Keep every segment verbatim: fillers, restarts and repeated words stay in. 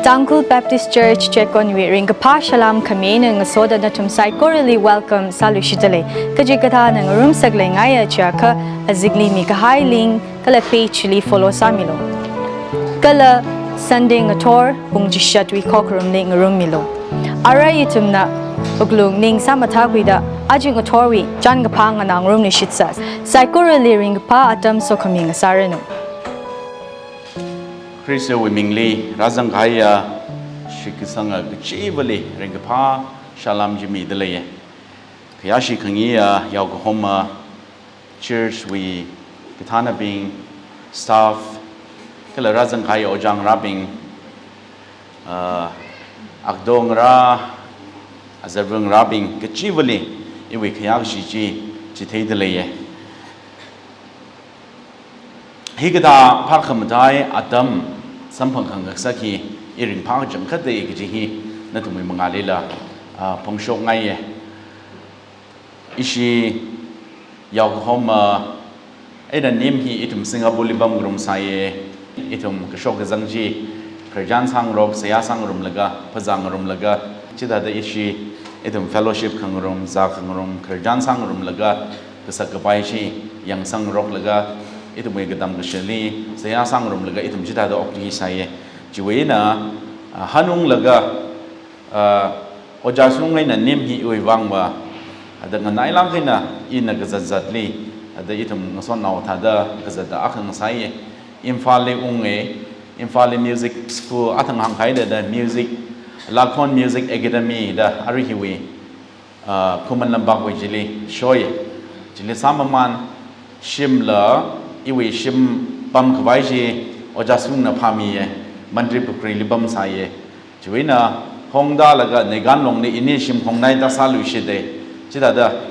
Tangkhul Baptist Church Checkon wui ringkaphā salām khami eina ngasoda nathum saikorali welcome sāluishitdalei. Kachikathāna ngarumsak leingaiya chiakha azingli mikahai link kala page li follow sāmilu. Kala Sunday ngathor pung chishatwui khokharumli ngarummilu. Arui ithumna wuklung ning sāmathākhuida aja ngathorwui chānkaphā nganā ngarumluishitsa. Saikorali ringkaphā atam sokhami ngasāranu. Khristawui mingli rāzangkahaiya shitkasanga kachivali ringkaphā salām chi midalei. Khayāshi khangayi yaokahoma church wui kathānabing, staff, kala rāzangkahai ojā ngarābing, ah, akdo ngarā, azarva ngarābing kachivali iwui khayākashi chi chitheidalei. Hikathā phākhamataiya atam samphang khangasak hi i ringphā kachangkhatei kaji hi nathumwui mangālila, ah, phongshokngaiya. Ishi yaokahoma, ah, eina nim hi ithum Singapore li pamngarum sāya. Ithum kashok kazang chi khararchan sāngarok, seihā sāngarumlaga, phazā ngarumlaga, chithāda ishi ithum fellowship khangarum, zā khangarum, khararchan sāngarumlaga, kasak kapai chi yangsangngaroklaga, ithumwui katam kashili seihā sāngarumlaga ithum chithāda okti sāya. Chiwui eina, ah, hanunglaga, ah, Ojā Sung eina nim hi iwui vangva, ada nganailāk eina ina kazat zatli, ada ithum ngasotnao thāda kazata akha ngasāya. Imphalli unga, Imphalli music school athang hāngkahai thāda music, Lakhon Music Academy da arui hiwui, ah, Khuman Lampakwui chili shoya. Chili sāmamān shimla, iwui shim pamkhavai chi Ojā Sungna phāmiya, Mantripukhri li pamsāya. Chiwui eina hongdalaga Nagaon Longli ini shim khongnaida sāluishita. Chithāda,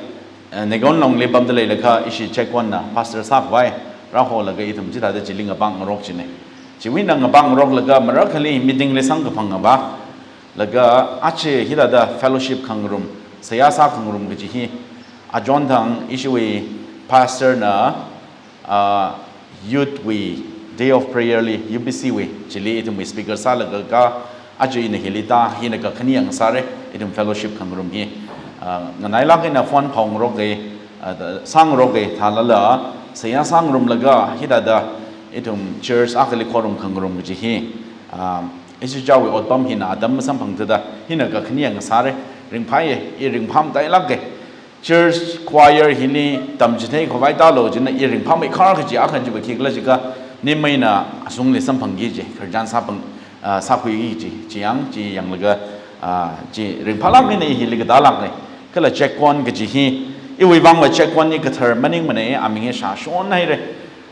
eh, Nagaon Longli pamda leilakha ishi Checkon na pastor sākhavai rāholaga ithum chithāda chili ngapāngngarok china. Chiwui eina ngapāngngaroklaga marakhali meeting li samkaphang ngavā. Laga aja hithāda fellowship khangarum, seihā sākhangarum kaji hi, ajon thang ishiwui pastor na, ah, youth wui Day of Prayer li, U B C wui, chili ithumwui speaker sālaga ka, aja ina hili ta, hina kakhane ngasāra, ithum fellowship khangarum hi. Ah, nganailāk eina phone phaongaroka, ah, sāngaroka, thālala, seihā sāngarumlaga, hithāda, ithum church akhali khorum khangarum kaji hi. Ah, ishi chawui otpam hina atam masamphang thāda, hina kakhane ngasāra, ringphāya, i ringphāmatailāka. Church choir hili tamchithei khavai tālo china i ringphāmeikhar kaji akha chiva khikhala jiakha, nim eina ashungli samphangki kaji, khararchan sāphang, ah, sākhuiki kaji, chi yang, chi yanglaga, ah, chi ringphālāk eina i hili katālāka. Kala Checkon kaji hi, iwui vangva Checkon hi kathar maningmana, aming hi shāshon haira.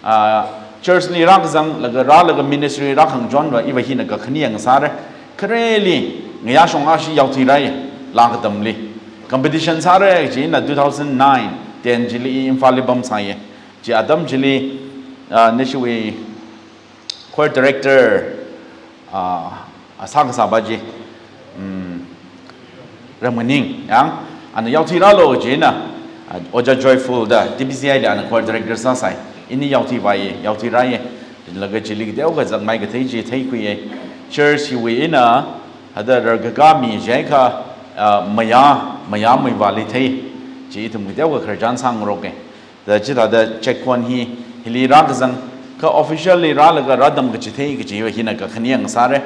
Ah, church li rākazanglaga, rālaga ministry rākhangachonva, iva hina kakhane ngasāra. Khareli, ngayā shong ashi yaothuira, laa katamli. Competition sāra, china two thousand nine, ten chili Imphalli pamsāya. Chi atam chili, ah, nashiwui choir director, ah, a sākasāpa chi, mm, Ramnganing, yang, ana yaothuirālo china, ah, Ojā Joyful da, T B C I li ana choir director sāsai, ini yaothuivai, yaothuirāya, laga chili kateokha zakmai kathei chi theikhuiya, church hiwui eina, hada rarkakā mi jiakha, ah, mayā, mayā muivāli thei, chi ithum kateokha khararchan sāngaroka. Da chithāda Checkon hi, hili rākazang, kha officially rālaga rātam kachithei kajiva hina kakhane ngasāra.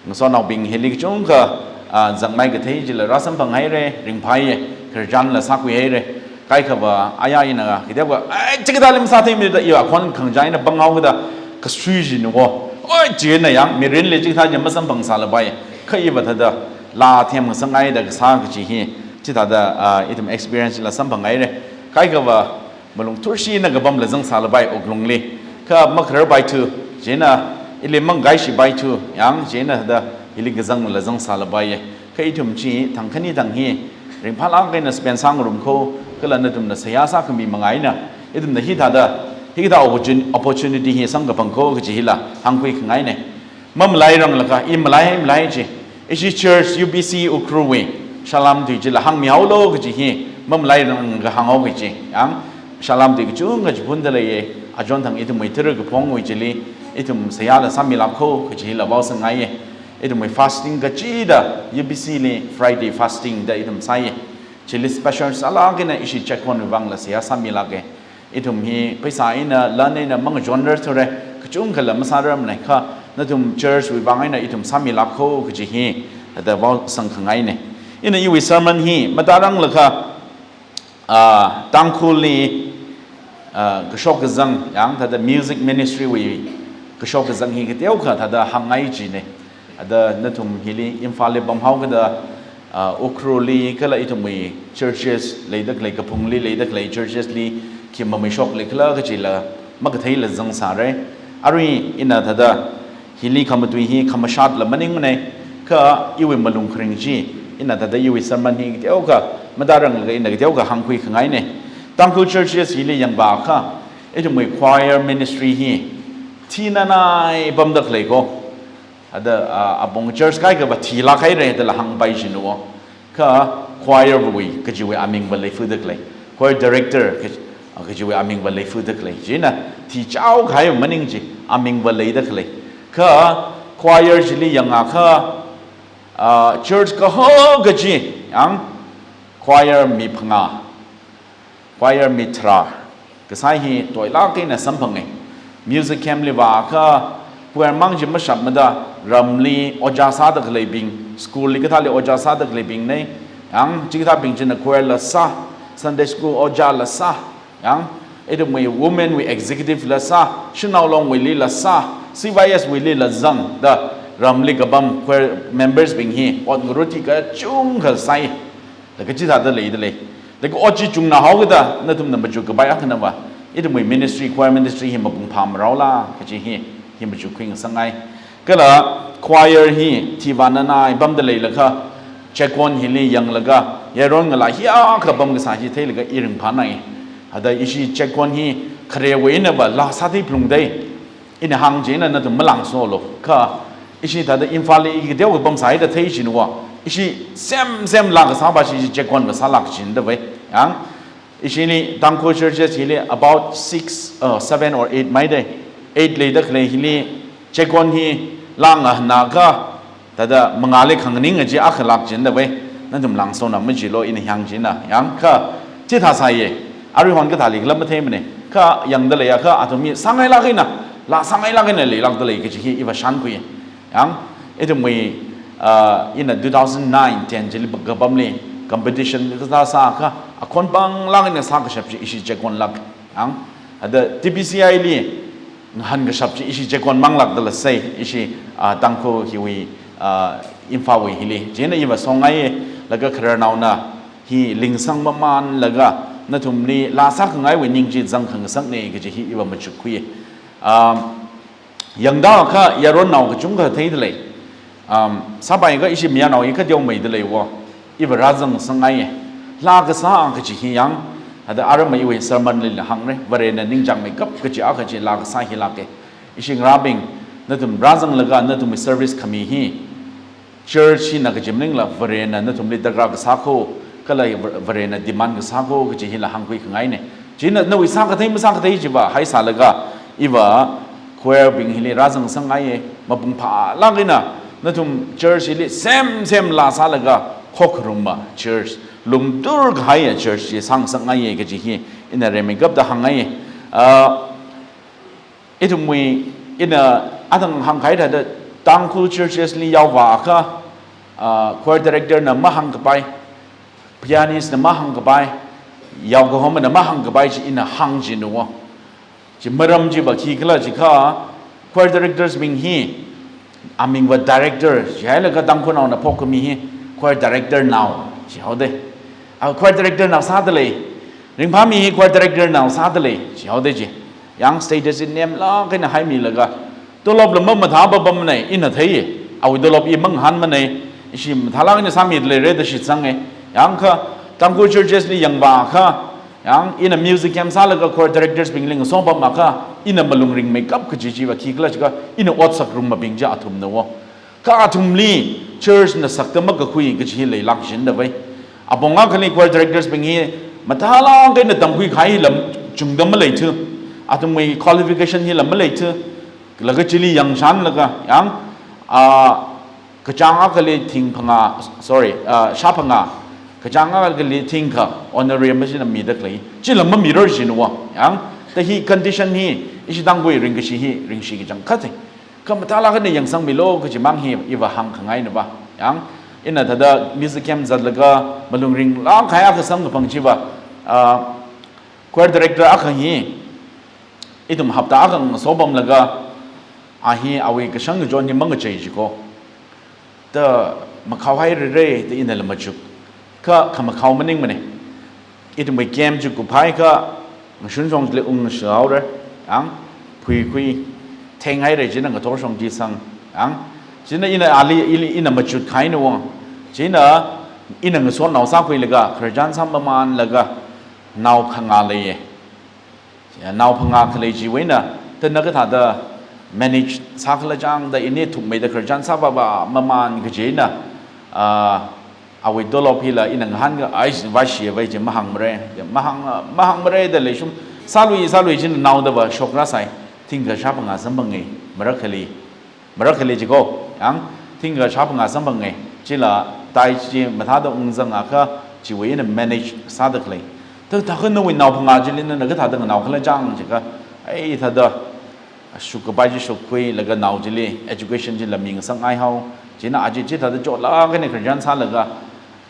Ngasotnaobing hili kachungkha, ah, zakmai kathei chila rāsamphang haira, ringphāya, khararchanla sākhui haira. Kaikhava, aya ina, kateokha, ai, chikathāli masātheimida, iva khon khangachā eina panghaokida, kasui jina wo. Oi, china yang, mirinli chikathā chi masamphang sālapai. Kha iva thāda, laa themngasakngaida kasā kaji hi, chithāda, ah, ithum experience la samphang haira. Kaikhava, malung thurshina kapamla zangsālapai wuklungli. Kha makhararpaithu, china ili mangkaishipaitu, yang china da ili kazangla zangsālapaiya. Kha ithum chi thangkhani thang hi, ringphālāk eina spend sāngarum kho, kala nathumna seihā sākhami manga eina, ithumna hithāda, hithāda opportun-, opportunity hi samkaphang kho kaji hila, hāngkhui khangaina. Mamalairanglakha, i malai, malai chi. Ishi church U B C Ukhrulwui salām tui chila hāngmihaolo kaji hi, mamalairang kahānghaoki kaji. Yang, salām tui kachungkha chiphunda leiya, achon thang ithumwui tara kaphongwui chili, ithum seihāla sāmilāk kho kaji hila vaosangngaiya. Ithumwui fasting kachida U B C li Friday fasting da ithum sāi. Chili special sālāk eina ishi Checkon wui vangla seihā sāmilāka. Ithum hi pheisā eina lan eina mangajonrar thura, kachungkhala masārarmana kha, nathum church wui vang eina ithum sāmilākho kaji hi, thāda vao sangkhangaina. Ina iwui sermon hi matāranglakha, ah, Tangkhulli, ah, kashok kazang, yang thāda music ministry wui kashok kazang hi kateokha thāda hāngngai jina. Thāda nathum hili Imphalli pamhaokida, ah, Ukhrulli kala ithumwui churches leida khalei, Kaphungli leida khalei churches li khi mamei shokli khala kajila makatheila zangsāra. Arui ina thāda hili khamatui hi khamashatla maningmana, kha iwui malung kharing chi, ina thāda iwui sermon hi teokha matāranglakha ina teokha hāngkhui khangaina. Tangkhul churches hili yangvākha, ithumwui choir ministry hi thinanai pamda khalei ko. Thāda, ah, apong church kaikhava thilāk haira dala hāngpai jinu. Kha choir wui kajiwui amingva leifada khalei, choir director kaj-, ah, kajiwui amingva leifada khalei. China thichao kahai maning chi, amingva leida khalei. Kha choir chili yangakha, ah, church kaho kaji, yang choir mi phangā, choir mi tharā kasā hi toilāk eina samphanga. Music camp li vākha, choir mang chi mashapmada, ramli ojā sāda khaleibing, school li kathāli ojā sāda khaleibingna, yang chikathābing china choir la sā, Sunday school ojā la sā, yang ithumwui women wui executive la sā, Shanao Long wuili la sā, C Y S wuili la zangda, ramli kapam choir members bing hi ot ngarut hi kachungkha sāi. Laga chithāda leida lei. Laga ot chi chungna haokida, nathumna machuk kapai akhanava, ithumwui ministry, choir ministry hi mapung phāmaraola kaji hi, hi machukkhui ngasangngai. Kala choir hi thivānanai pamda leilakha, Checkon hili yanglaga, yaron ngalā hiyākha pam kasā hi theilaga i ringphānai. Thāda ishi Checkon hi kharewui einava laa sāthei phalungdei. Ina hāng china nathum malāngsolu. Kha ishi thāda Imphalli i kateokha pamsāi da thei chinuwa, ishi same same laa kasāva chi, ishi Checkon va sālāk chinda vai. Yang ishili Tangkhul churches hili about six, uh, seven or eight maidei. Eight leida khalei hili Checkon hi laa ngahānakha, thāda mangāli khanganing kaji akhalāk chinda vai. Nathum lāngsona majilu, ina hāng china. Yang kha chithā sāya. Aruihon kathāli khala matheimana. Kha yangda leiakha athum hi sāngailāk eina, laa sāngailāk eina leilākda lei kaji hi iva shānkhui. Yang ithumwui, ah, ina two thousand nine ten chili kapamli competition kasā sākha, akhon panglāk eina sākashap chi ishi Checkon lāk. Yang thāda T B C I li ngahānkashap chi ishi Checkon manglākdala sai, ishi, ah, Tangkhul hiwui, ah, Imphalwui hili. China iva songngaiya, laga khararnaona hi lingsang mamānlaga nathumli laa sākhangaiwui ning chi zangkhangasakna kaji hi iva machukkhuiya. Um, yangda kha yaronnao kachungkha theida lei. Um, sāpaiakha ishi mayarnao hi kateomeida leiwo. Iva rāzangsangngai. Laa kasā kaji hi yang, thāda aramma iwui sermon lila hāngra, Varena ningchāngmeikap kaji akha chi laa kasā hilāka. Ishi ngarābing, nathum rāzanglaga nathumwui service khami hi, church hina kaji maningla Varena nathumli darkar kasā kho, kala Varena demand kasā kho kaji hila hāngkhui khangaina. China nawui sākathei masākathei chiva haisālaga, iva choir bing hili rāzangsangngai, mapung phālāk eina nathum church hili same same laa sālaga khokharumma church, lumtur kahaiya church chi sāngasakngai kaji hi ina rimeikapta hāngngai. Ah, ithumwui, ina athang hāngkahai thāda Tangkhul churches li yaovāakha, ah, choir director na mahāngkapai, pianist na mahāngkapai, yaokahomana mahāngkapai chi ina hāng chinuwo. Chi maram chiva khikhala chiakha, choir directors bing hi, amingva director, chihailaga Tangkhulnaona phokkhami hi, choir director nao, chihaodei. A choir director nao sāda lei, ringphāmi hi choir director nao sāda lei, chihaodei chi. Yang status hi nemlāk eina haimilaga, tolopla mamathā papamana, ina thei, awui tolop i mangahānmana, ishi mathālāk eina sāmida leira da shitsanga. Yang kha, Tangkhul churches li yangvāakha, yang ina music camp sālaga choir directors bingli ngasopam akha, ina malung ringmeikap kaji chiva khikhala chiakha, ina ot sakrummabing chi athumnawo. Kha athumli church na sakta makakhui kaji hi leilāk chinda vai. Apong akhali choir directors bing hi mathālāk eina tamkhui kahai hila chungda maleithu. Athumwui qualification hila maleithu. Laga chili yangshānlaga, yang, ah, Kachāng akhali thing phangā, sorry, uh, shā phangā. Kachāng akhali thingkha honorarium machina mida khalei. Chila mamirarchinwa. Yang, ta hi condition hi, ishi Tangkhul ringkashi hi, ringshi kachangkhat hi. Kha mathālāk eina yangsangmilu kaji mang hi iva hāngkhangaina ba. Yang, ina thāda music camp zatlaga malung ringlāk kahai akha samkaphang chiva, ah, choir director akha hi, ithum hapta akha ngasopamlaga, a hi awui kashāng kachon hi mangachei jiko. Ta makhao hairere, ta inala machuk. Kha, kha makhao maningmane. Ithumwui camp chi kuphaikha, ngashun shongli ungshaore. Yang, phuikhui, theng haire china ngathor shong chi sang. Yang, china ina ali, ili, ina machut khaina wang. China ina ngasotnao sākhuilaga, khararchan sāmamanlaga, nao phangā leiye. Ya, nao phangā khalei chiwui eina, ta na kathāda manage sākhala chang da ini thukmeida khararchan sāpapa maman kaji eina, ah, awui dolop hila ina ngahānka, ai, vāshi vai chi mahāngmare, mahāng, mahāngmare da leishum, sālui, sālui china naoda va shokrasai, thingkha shā phangā samphange, marakhali, marakhali jiko, yang, thingkha shā phangā samphange, chila tai chi mathāda ungzangakha, chiwui eina manage sāda khalei. Ta, ta kha nawui nao phangā chili na, na kathāda nganao khala chang jikha, ai thāda, shukkapai chi shukkhuilaga nao chili, education chila mingasakngai hao, china aja chithāda chotlāk eina khararchan sālaga,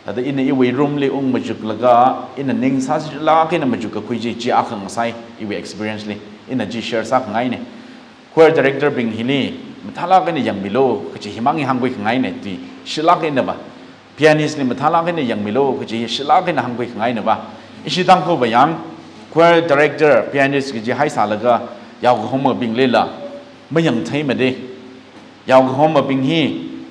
thāda ina iwui room li ung machuklaga, ina ning sāsilāk eina machuk kakhui chi, chi akha ngasai, iwui experience li, ina chi share sākhangaine. Choir director bing hili, mathālāk eina yangmilu, kaji himang hi hāngkhui khangaine, ti, shilāk eina ba. Pianist li mathālāk eina yangmilu, kaji hi shilāk eina hāngkhui khangaina ba. Ishi Tangkhul va yang, choir director, pianist kaji haisālaga, yaokahomabinglila, mayangtheimade. Yaokahomabing hi,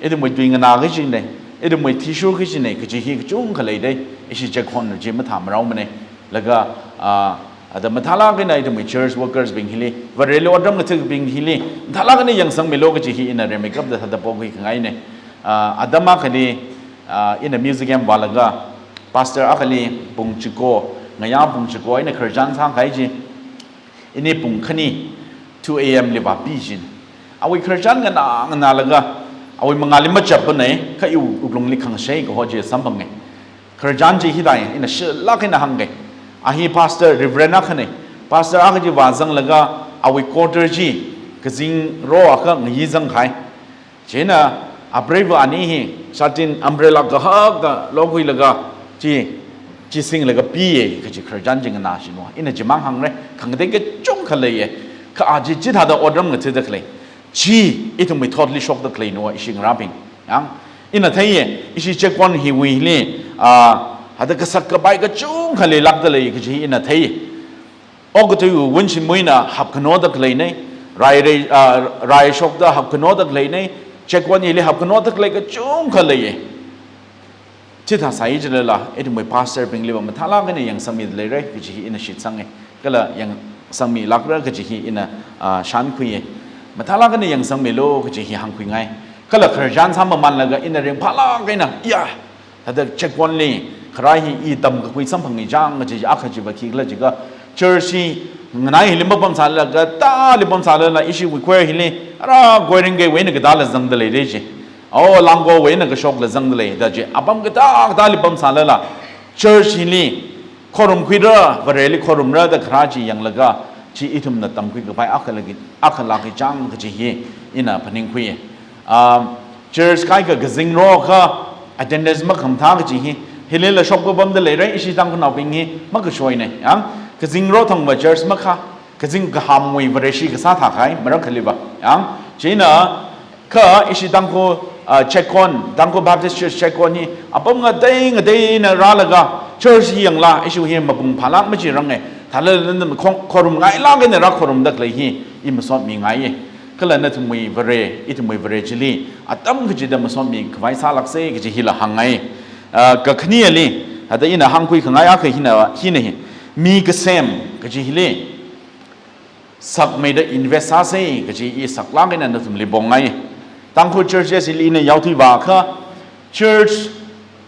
ithumwui tui nganā kajine, ithumwui thishur kajine, kaji hi kachungkha leide, ishi chekhon chi mathāmaraomane. Laga, ah, ada mathālāk eina ithumwui church workers bing hili, Vareli otram ngathakbing hili, mathālāk eina yangsangmilu kaji hi ina rimeikapta thāda pokhui khangaine. Ah, atam akhali, ah, ina music camp vālaga, pastor akhali pung chiko, ngayā pung chiko eina khararchan sākahai chi, ini pung khani, two A M li vāpi jin. Awui khararchan nganā, nganālaga, awui mangāli machappanei, kha iwui wuklungli khangashei kaho chi samphange. Khararchan chi hithāi, ina shilāk eina hāngke. A hi pastor, reverend akhane. Pastor akha chi vāzanglaga, awui quarter chi, kazing ro akha ngayi zangkahai. China, apreiva ani hi, satin umbrella kahakta lokhuilaga, chi, chi singlaga piye, kaji khararchan chi nganāshinwa. Ina chimang hāngre, khangatei kachungkha leiye. Kha aja chithāda otram ngathada khalei. Chi, ithumwui thotli shokda khaleinwa, ishi ngarābing. Yang, ina theiye, ishi chekhon hiwuili, ah, hada kasak kapai kachungkha leilākda lei, kaji ina theiye. Okathuiwui wunshimwui eina hapkhanoda khaleinei, rai rei, ah, rai shokda hapkhanoda khaleinei, chekhon hili hapkhanoda khalei kachungkha leiye. Chithā sāi jilala, ithumwui pastor bingliva mathālāk eina yangsangmida leire, kaji hi ina shitsange. Kala yangsangmilākra kaji hi ina, ah, shānkhuiye. Mathālāk eina yangsangmilu kaji hi hāngkhuingai. Kala khararchan sāmamanlaga ina ringphālāk eina, ya, thāda chekhonli, kharā hi i tamkakhui samphangi chang kaji akha chiva khikhala jiakha, church hi nganai hili mapamsālaga, tali pamsālala, ishiwui choir hili, ara choir ringkeiwui eina katāla zangda leide chi. O, langkowui eina kashokla zangda leida chi. Apam katā katāli pamsālala, church hili, khorumkhuira, Vareli khorumra da kharā chi yanglaga, chi ithumna tamkhui kapai akhalāki, akhalāki chang kaji hi ina phaningkhuiye. Um, church kaikha kazing ro kha attendance makhamathā kaji hi, hilila shokpapamda leire, ishi Tangkhulnaobing hi makashoine. Yang, kazing ro thangva church makha, kazing kahamwui Vareshi kasā thākahai, marakhaliva. Yang, china, kha ishi Tangkhul, ah, chekhon, Tangkhul Baptist Church chekhon hi, apam ngatei ngateina rālaga, church hi yangla, ishiwui hi mapung phālāk machirange, thālala nana khong-, khorumngailāk eina rākhorumda khalei hi, i masotmingaiye. Kala nathumwui Vare, ithumwui Vare chili, atam kachida masotmi khavai sālākse kaji hila hāngngai. Ah, kakhaneli, hada ina hāngkhui khangai akha hina, hina hi, mi kasem kaji hili, sakmeida invest sāse kaji i saklāk eina nathumli pongngai. Tangkhul churches hili ina yaothuivākha, church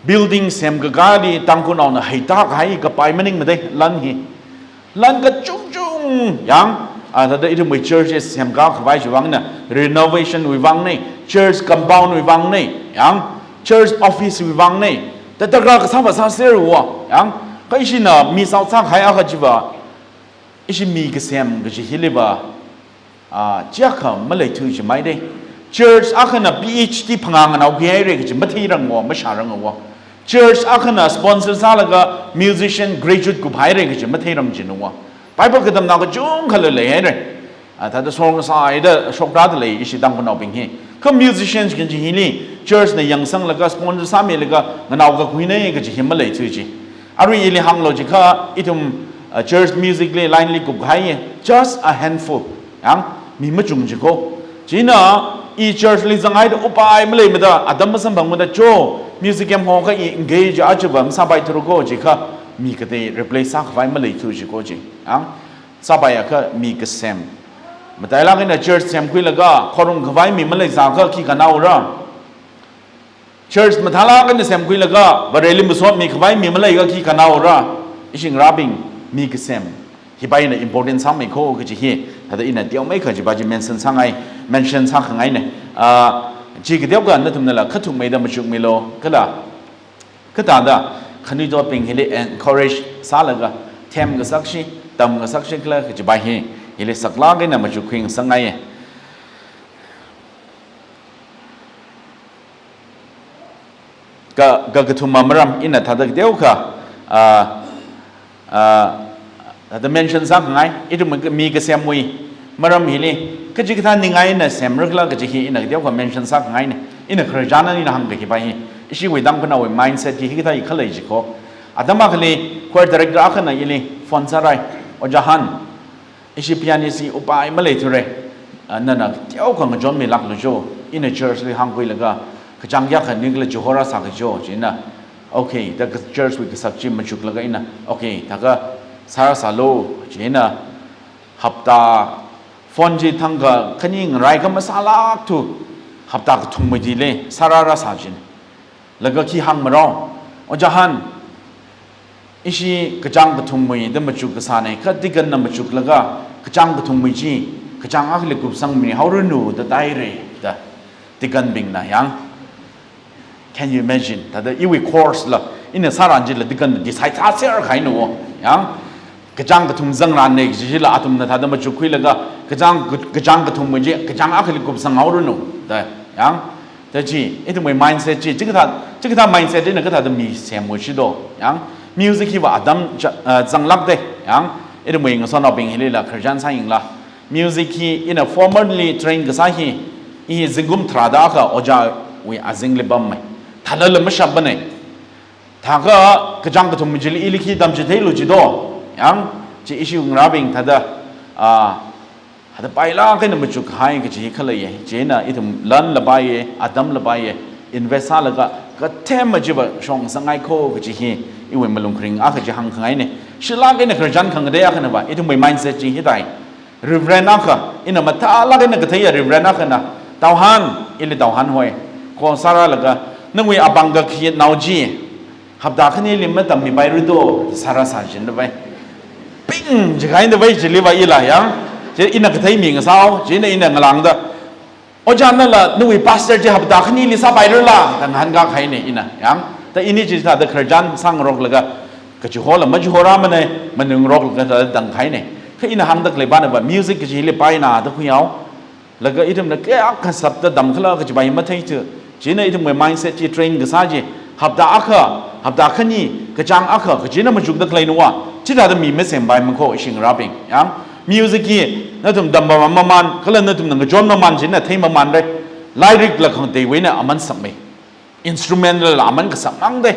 building semkakāli Tangkhulnaona heitākahai kapai maningmade lan hi. Lan kachungchung, yang, A, thāda ithumwui church semkakhavai chiwui vangna, renovation wui vangna, church compound wui vangna, yang, church office wui vangna, thāda kha kasāva sāserwa, yang, kha ishina miss out sākahai akha chiva, ishi mi kasem kaji hiliva, a, chiyākha maleithu jimaida. Church akhana P H D phangā nganaokhui haira kaji matheirangwa, mashārangwa. Church akhana sponsor sālaga musician graduate kuphaira kaji matheirangjinwa. Bible katamnao kachungkhala leihaira. A, thāda song sāhaida shokta da lei ishi Tangkhulnaobing hi. Kha musicians kaji hili church na yangsanglaga sponsor sāmilaga nganaokakhuina kaji hi maleithu ji. Arui ili hānglu jiakha ithum, a, church music li line li kuphai, just a handful. Yang, mi machung jiko. China, i church li zanghaida upai maleimada, atam masamphangmada cho, music em hokha i engage achiva masāpaithura ko jiakha, mi katei replace sākhavai maleithu jiko ji. Yang, sāpaiakha mi kasem. Matailāk eina church semkhuilaga, khorumkhavai mi maleisākha khi khanaora. Church mathālāk eina semkhuilaga, Vareli masotmikhavai mi maleiakha khi khanaora. Ishi ngarābing, mi kasem. Hiva ina important sāmei ko kaji hi. Thāda ina teomeikha chiva chi mention sāngai, mention sākhangaina. A, chi kateokha nathumnala khathukmeida machukmilu, kala kathāda khanuithotbing hili encourage sālaga, themngasakshi, tamngasakshi khala kajiva hi, hili saklāk eina machukkhuingasakngai. Ka, kakathuma maram ina thāda kateokha, a, a, thāda mention sākhangai, ithum mi kasemwui maram hili, kachikathā ningai eina semrakhala kaji hi ina kateokha mention sākhangaina, ina khararchan eina hāngkahiva hi, ishiwui Tangkhulnaowui mindset hi hikathā khalei jiko. Atam akhali choir director akhana ili phone sārai, Ojā Han, ishi pianist hi upai maleithura, a, nana teokha ngachonmilāklu jo, ina church li hāngkhuilaga, kachāng kayākha nikhala chihorāsāki jo, china, okay, thāda church wui kasak chi machuklaga ina, okay, thākha sārāsālu, china, hapta, phone chi thangkha khani ngaraikha masālākthu, hapta kathumwui chili sārārāsā jin. Laga khi hāngmarao, Ojā Han, ishi kachāng kathumwui da machuk kasāna, kha deacon na machuklaga, kachāng kathumwui chi, kachāng akhali kupsangmihaoranu da tāhaira, da deacon bingna yang. Can you imagine? Thāda iwui course la, ina sāran chila deacon decide sāserkahaina wo, yang. Kachāng kathum zangranna kaji chila athumna thāda machukkhuilaga, kachāng, kachāng kathumwui chi, kachāng akhali kupsanghaoranu, da, yang. Thāda chi, ithumwui mindset chi, chikathā, chikathā mindset ina kathāda mi semwui shido, yang. Music hiva atam cha, a, zanglākda, yang. Ithumwui ngasotnaobing hilila khararchan sāyanglu. Music hi ina formally train kasā hi, i zingkum tharāda akha ojāwui azingli pammei. Thālala mashapmana. Thākha kachāng kathum chili ili khi tamchitheilu jido. Yang, chi ishi ngarābing thāda, a, thāda pailāk eina machukkahai kaji khaleiya. China ithum lanlapaiya, atamlapaiya, invest sālaga, kathem machiva shongsāngai ko kaji hi, iwui malung kharing akha chi hāngkhangaina. Shilāk eina khararchan khangatei akhanava, ithumwui mindset chi hitai. Reverend akha, ina mathālāk eina katheiya Reverend akhana, Tauhan, ili Tauhan hoi, call sārālaga, nawui apāng kakhayitnao chi, hapta khanili matammipairado, sārāsā jindavai. Ping, jikaindavai chiliva ila yang, chi ina kathei mi ngasao, china ina ngalāngda, Ojā nala, nawui pastor chi hapta khanili sāpairala, da ngahānkākahaina ina, yang. Da ini chi thāda khararchan sāngaroklaga, kachihola machihoramana, manungroklaga thāda tangkahaina. Kha ina hāngda khaleivanava, music kaji hili paina da khuihao. Laga ithumna kayākha sapda tamkhala kajiva hi matheithu. China ithumwui mindset chi train kasā chi, hapta akha, hapta khani, kachāng akha, kachina machukda khaleinawa, chithāda mi masempaimako ishi ngarābing, yang. Music hi, nathum tampa mamān, kala nathumna ngachon mamān china theimamanra. Lairikla khangateiwui eina aman sakmei. Instrumentlala aman kasakmangda.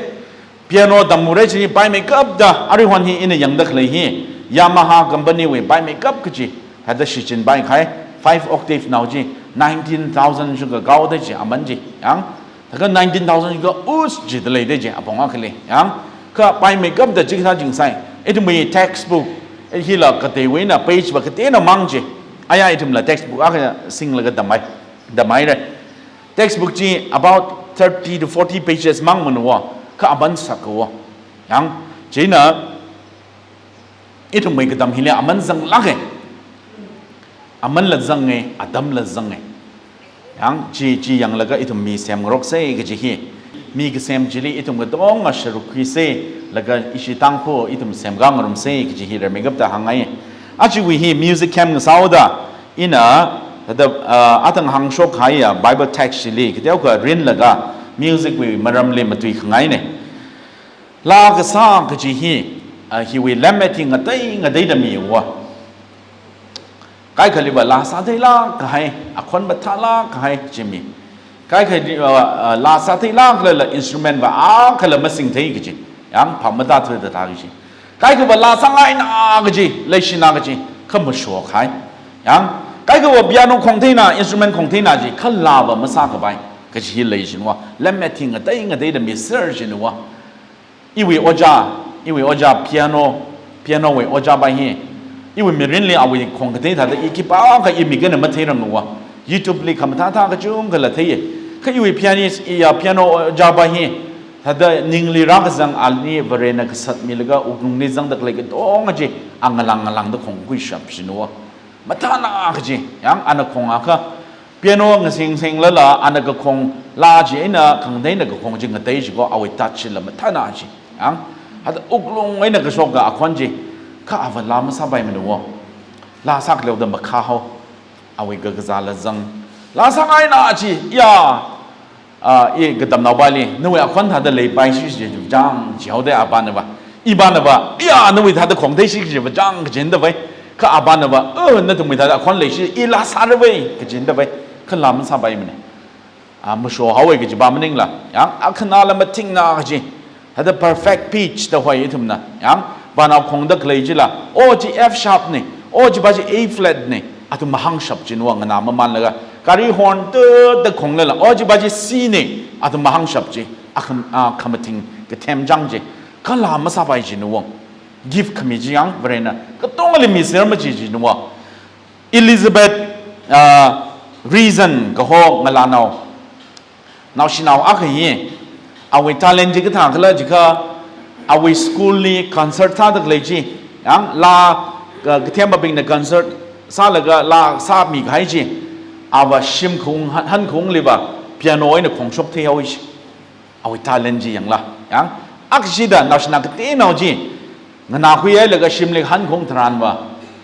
Piano tammara chi paimeikapta, aruihon hi ina yangda khalei hi, Yamaha company wui paimeikap kaji, thāda shichinpaikahai, five octave nao chi, nineteen thousand shikha kaoda chi, aman chi, yang. Thākha nineteen thousand shikha us jida leida chi, apong akhali, yang. Kha paimeikapta chikathā jingsai, ithumwui textbook, hila kateiwui eina page va kateonao mang chi, aya ithumla textbook akha singlaga tampai, tampaira. Textbook chi about thirty to forty pages mangmana wo, kha aman sakka wo. Yang, china, ithumwui katam hili aman zanglāka. amanla zange, atamla zange. Yang chi, chi yanglaga ithum mi semngarokse kaji hi. Mi kasem chili ithum katonga sharuk khuiselaga ishi Tangkhul ithum semkhangarumse kaji hi rimeikapta hāngngai. Ajawui hi music camp ngasāhaoda ina thāda, ah, athang hāngshok kahaiya Bible text chili kateokha rinlaga music wui maramli matuikhangaine. Laa kasā kaji hi, ah, hiwui lemmet hi ngatei ngateida miwa. Kaikhaliva laa sātheilāk kahai, akhon mathālāk kahai kaji mi. Kaikhali, ah, ah, laa sātheilāklala instrument va akhala masingthei kaji. Yang phap matāthuda thā kaji. Kaikhava laa sāngaina kaji, leishina kaji, kha mashokhai. Yang kaikhava piano khongtheina, instrument khongtheina ji, kha laava masākhavai kaji hi leishinwa. Lemmet hi ngatei ngateida miser shinwa. Iwui ojā, iwui ojā piano, piano wui ojā pa hi, iwui mirinli awui khong kathei thāda i khipākha i mik eina matheirangwa. YouTube li khamathāthā kachungkhala theiye. Kha iwui pianist, iya piano ojā pa hi, thāda ningli rākazang ali Varena kasatmilaga wuklungli zangda khalei katonga chi, a ngalang ngalangda khongkhuishap shinwa. Mathāna kaji, yang ana khongakha, piano ngasingsinglala ana kakhong laa chieina khangateina kakhong chi ngatei chiko, awui touch chila mathāna chi. Yang, hada wuklung eina kashokka akhon chi, kha ava laa masāpaimanwa. Laa sākhaleoda makhahao. Awui kakazāla zang. Laa sāngaina chi, ya, ah, i katamnao pali, nawui akhon thāda leipai shi shi jang, jihaoda apānava. Ipānava, ya, nawui thāda khongthei shi jiva jang, kajindavai. Kha apānava, oh, nathumwui thāda akhon leishi, i laa sāravai, kajindavai. Kha laa masāpaimane. Ah, mashohaowe kaji pa maningla. Yang, akhanala mathingna kaji. Thāda perfect pitch da hoi ithumna. Yang, vānao khongda khalei chila, o chi F sharp ne, o chi pa chi A flat ne, athum mahāngshap chinwa nganā mamanlaga. Gari horn tut da khonglala, o chi pa chi C ne, athum mahāngshap chi. Akham, ah, khamathing kathem chang chi. Kha laa masāpai chinwa. Gift khami chi yang, Varena katongali miser maji chinwa. Elizabeth, ah, Reason kaho ngalānao. Naoshinao akha hi, awui talent chi kathākhala jiakha, awui school li concert sāda khalei chi, yang laa, ka, kathembabingna concert sālaga laa sāmikahai chi, ava shimkhung, han, hankhungliva piano eina khongshok theihaowe chi. Awui talent chi yangla, yang, akshida naoshinao kateonao chi, nganākhuihailaga shimli hankhung tharanva,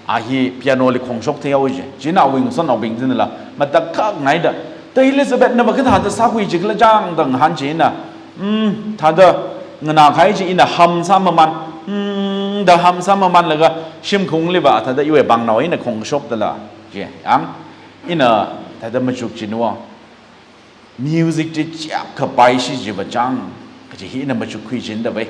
a hi piano li khongshok theihaowe chi. Chieina awui ngasotnaobing chinala, matakhak ngaida, ta Elizabeth nava kathāda sākhui jikhala jang da ngahān chieina, hmm, thāda nganākahai chi ina hum sāmaman, hmm, da hum sāmamanlaga, shimkhungliva thāda iwui pangnao eina khongshokdala, chi, yang, ina thāda machuk chinwa. Music chi chiapkha paishi jiva jang, kaji hi ina machukkhui jindavai.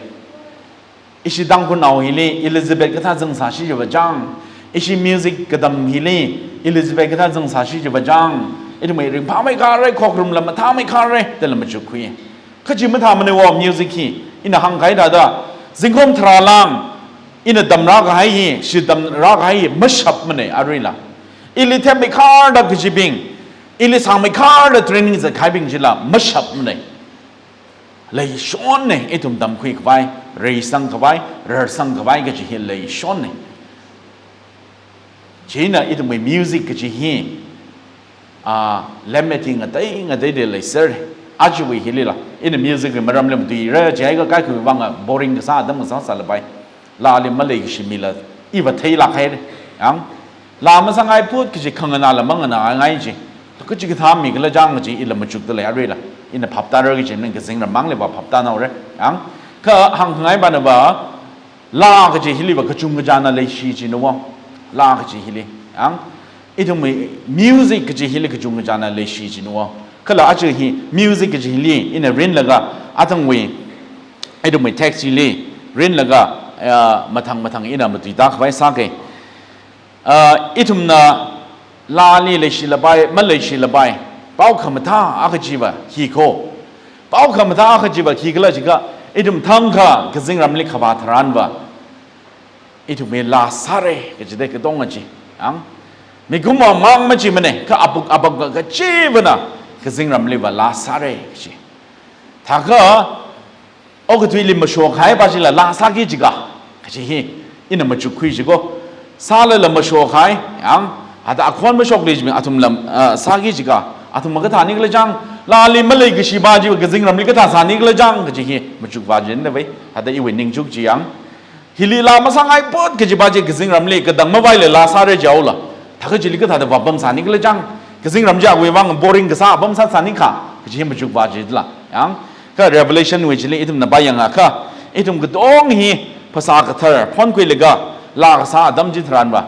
Ishi Tangkhulnao hili Elizabeth kathā zangsāshi jiva jang. Ishi music katam hili Elizabeth kathā zangsāshi jiva jang. Ithumwui ringphāmeikhare, khokrumla mathāmeikhare, dala machukkhui. Kha chi mathāmaneiwo music hi, ina hāngkahai thāda, zingkum tharā lang, ina tamrākahai hi, shitamrākahai hi, mashapmanei aruila. Ili themmeikharda kajibing, ili sāngmeikharda training zatkahaibing chila mashapmanei. Leishonne, ithum tamkhuikhavai, reisangkhavai, rarsangkhavai kaji hi leishonne. Chieina ithumwui music kaji hi, ah, lemmet hi ngatei ngateida leiser. Ajawui hilila, ina music wui maramli matuira, jiakha kaikhawui vanga boring kasā atam kasā sālapai. Laali maleikashi mila, iva theilāk haire. Yang, laa masāngai put kaji khanganāla manganāngai chi. To kachikathā mikhala jang kaji ila machukda lei aruila. Ina phaptāra kaji ning kazingram mangliva phaptānaore. Yang, kha hāngkhangai panava, laa kaji hiliva kachungkachāna leishi chinwa. Laa kaji hili. Yang, ithumwui music kaji hili kachungkachāna leishi chinwa. Kala aja hi music kaji hili ina rinlaga, athangwui, ithumwui text hili rinlaga, ah, mathang mathang ina matuitākhavai sāke. Ah, ithumna laali leishilapai, maleishilapai, pao khamathā akha chiva hi kho. Pao khamathā akha chiva khikhala jiakha, ithum thangkha kazingramli khavā tharanva, ithumwui laa sāre kajida katonga chi. Ang, mikumowui mang machimanei, kha apuk apam kachivana kazingramliva laa sāre kaji. Thākha, okathuili mashokhaipa chila laa sāki jiakha, kaji hi ina machukkhui jiko. Sālala mashokhai, yang, Hithāda akhon mashokli jimi athum lam, ah, sāki jiakha, athum makathāni khala chang, laali maleikashi pa chi kazingramli kathā sāni khala chang, kaji hi machuk pa jin da vai, hithāda iwui ning chuk chi yang. Hili laa masāngai pot kaji pa chi kazingramli katang mavaila laa sāra jihaola. Thākha chili kathāda vāpam sāni khala chang, kazingram chi awui vang boring kasā apam sāsāni kha, kaji hi machuk pa jila. Yang, kha Revelation wui chili ithumna pāyangakha, ithum katong hi phasā kathar phonkhuilaga laa kasā atam chitharan va,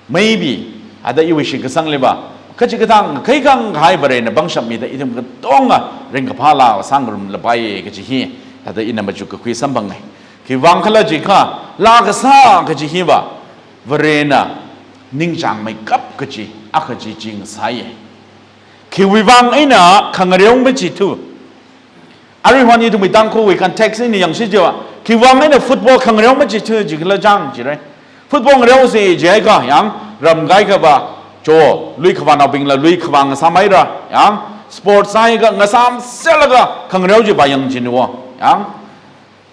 maybe, hithāda iwui shitkasangli va, kachikathā ngakhai khangakhai Varena pangshap mida ithum katonga ringkaphā laa sāngarumlapai kaji hi, hithāda ina machuk kakhui samphangai. Khiwuivang khala jiakha, laa kasā kaji hi va, Varena ningchāngmeikap kaji akha chi chi ngasāya. Khiwuivang eina khangareo machithu. Aruihon ithumwui Tangkhulwui context eina yangsi jiakha, khiwuivang eina football khangareo machithu ji khala chang jira. Football ngareosi jiakha yang, ramkahai kha va, cho, lui khavānaobingla lui khavā ngasāmeira, yang, sports sāakha ngasāmselaga khangareo chi va yang jin wo, yang.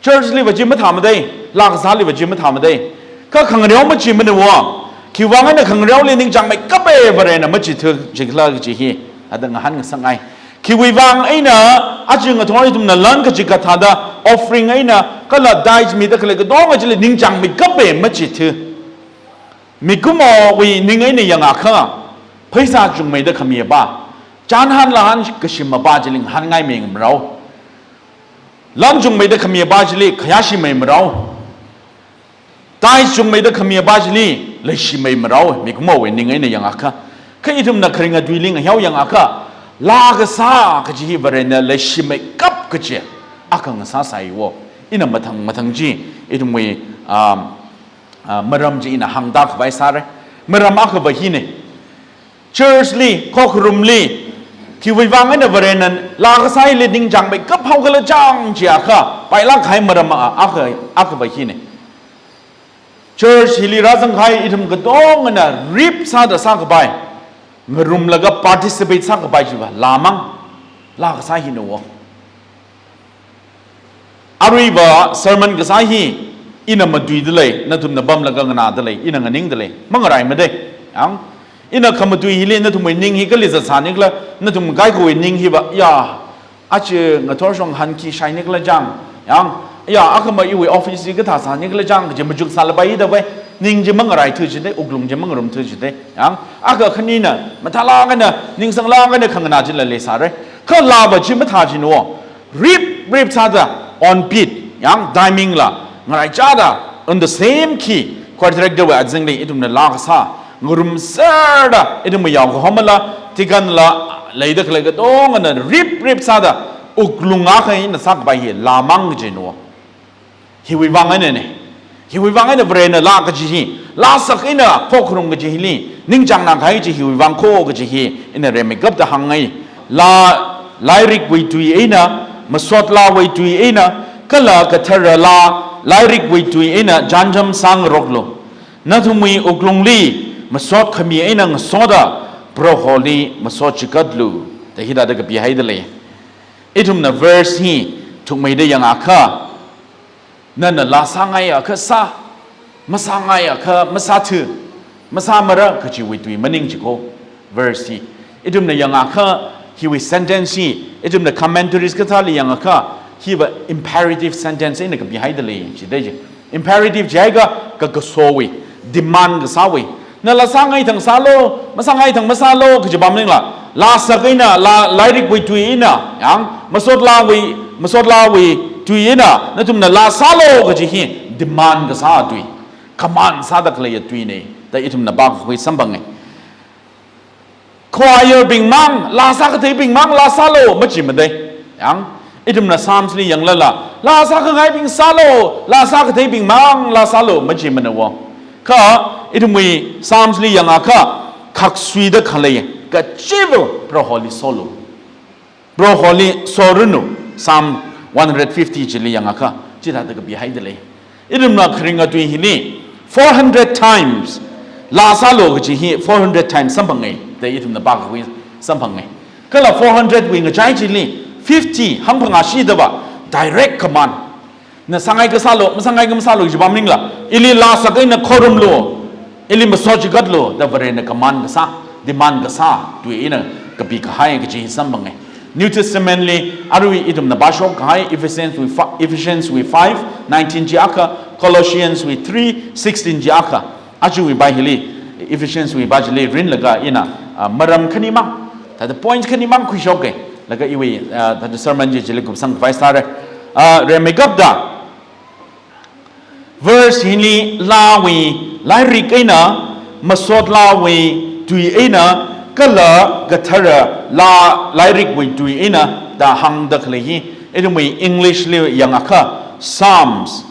Church li va chi mathāmada, laa kasāli va chi mathāmada. Kha khangareo machimana wo. Khiwuivang eina khangareoli ningchāngmeikapa Varena machithu ji khala kaji hi, hithāda ngahānngasakngai. Khiwuivang eina, aja ngathor ithumna lan kachikathāda, offering eina, kala tithes mida khalei katonga chili ningchāngmeikapa machithu. Mikumowui ning eina yangakha, pheisā chungmeida khami pa, chānhan lāhan kashim pa chili ngahānngai ming marao. Lan chungmeida khami pa chili khayāshi mei marao. Tithes chungmeida khami pa chili leishi mei marao, mikumowui ning eina yangakha. Kha ithumna kharinga tuili ngahao yangakha, laa kasā kaji hi Varena leishimeikap kaji akha ngasāsai wo. Ina mathang mathang chi, ithumwui, um, ah, maram chi ina hāngda khavai sāra. Maram akha va hina. Church li, khokharumli, khiwuivang eina Varena laa kasāli ningchāngmeikap hao khala chang jiakha, pailāk kahai maram a-, akha, akha va hina. Church hili rāzangkahai ithum katongana rip sāda sākapai, ngarumlaga participate sākapai chi va, laamang, laa kasā hina wo. Aruiva sermon kasā hi, ina matuida lei, nathumna pamlaga nganāda lei, ina nganingda lei, mangarai mada. Yang, ina khamatui hili nathumwui ning hi kali zatsāni khala, nathum kaikhawui ning hi va, ya, aja ngathor shong hanki shaini khala chang. Yang, ya, akhama iwui office hi kathā sāni khala chang, kaji machuk sālapai da vai, ning chi mangaraithu jida, wuklung chi mangarumthu jida. Yang, akha khanina, mathālāk eina, ningsanglāk eina khanganā chila leisāra. Kha laa va chi mathā jin wo. Rip, rip sāda, on beat, yang timing la, ngaraichāda, on the same key, choir director wui azingli, ithumna laa kasā, ngarumserda, ithumwui yaokahomala, tikanla, leida khalei katongana, rip, rip sāda, wuklung akha eina sākapai hi, laamang jin wo. Hiwuivang einana. Hiwuivang eina Varena laa kaji hi, laa sak eina khokharum kaji hili, ningchāngnā kahai chi hiwuivang kho kaji hi, ina rimeikapta hāngngai. Laa, lairikwui tui eina, masot laawui tui eina, kala kathara laa, lairikwui tui eina, chānjam sāngaroklu. Nathumwui wuklungli, masot khami eina ngasoda, Proholi masot chikatlu. Da hithāda kapihaida lei. Ithumna verse hi, thukmeida yangakha, nana laa sāngaiakha sā, masāngaiakha masāthu, masāmara kajiwui tui maning jiko, verse hi. Ithumna yangakha hiwui sentence hi, ithumna commentaries kathāli yangakha, hi va imperative sentence eina kapihaida lei, jida ji. Imperative jiakha kakasowui, demand kasāwui. Na laa sāngai thang sālu, masāngai thang masālu, kaji pam maningla. Laa sak eina, laa, lairikwui tui eina, yang, masot laawui, masot laawui tui eina, nathumna laa sālu, kaji hi, demand kasā tui. Command sāda khalei tuina, da ithumna pākakhui samphangai. Choir bingmang, laa sākatheibingmang, laa sālu, maji madei. Yang, ithumna Psalms li yanglala, laa sākhangaibing sālu, laa sākatheibingmang, laa sālu, maji mana wo. Kha, ithumwui Psalms li yangakha, khaksuida khalei, kachiva̱ Proholi solu. Proholi sorunu, Psalm one hundred fifty chili yangakha, chithāda kapihaida lei. Ithumna kharinga tui hili, four hundred times, laa sālu kaji hi, four hundred times samphangai, da ithumna pākakhui samphangai. Kala four hundred wui ngachai chili, fifty, hāngphangashida va, direct command. Na sāngai kasālu, masāngai kamasālu, kaji pam maningla, ili laa sak eina khorumlu. Ili masot chigatlu da Varena command kasā, demand kasā tui eina kapikahai kaji samphanga. New Testament li arui ithumna pāshok kahai Ephesians wui fi-, Ephesians wui five nineteen chi akha, Colossians wui three sixteen chi akha. Ajawui pā hili, Ephesians wui pā chili rinlaga ina, ah, maram khanimang, thāda point khanimang khuishoka, laga iwui, ah, thāda sermon chi chili kupsang khavai sāra. Ah, rimeikapta, verse hili laawui lairik eina, masot laawui tui eina, kala kathara laa lairikwui tui eina da hāngda khalei hi, ithumwui English li yangakha, Psalms,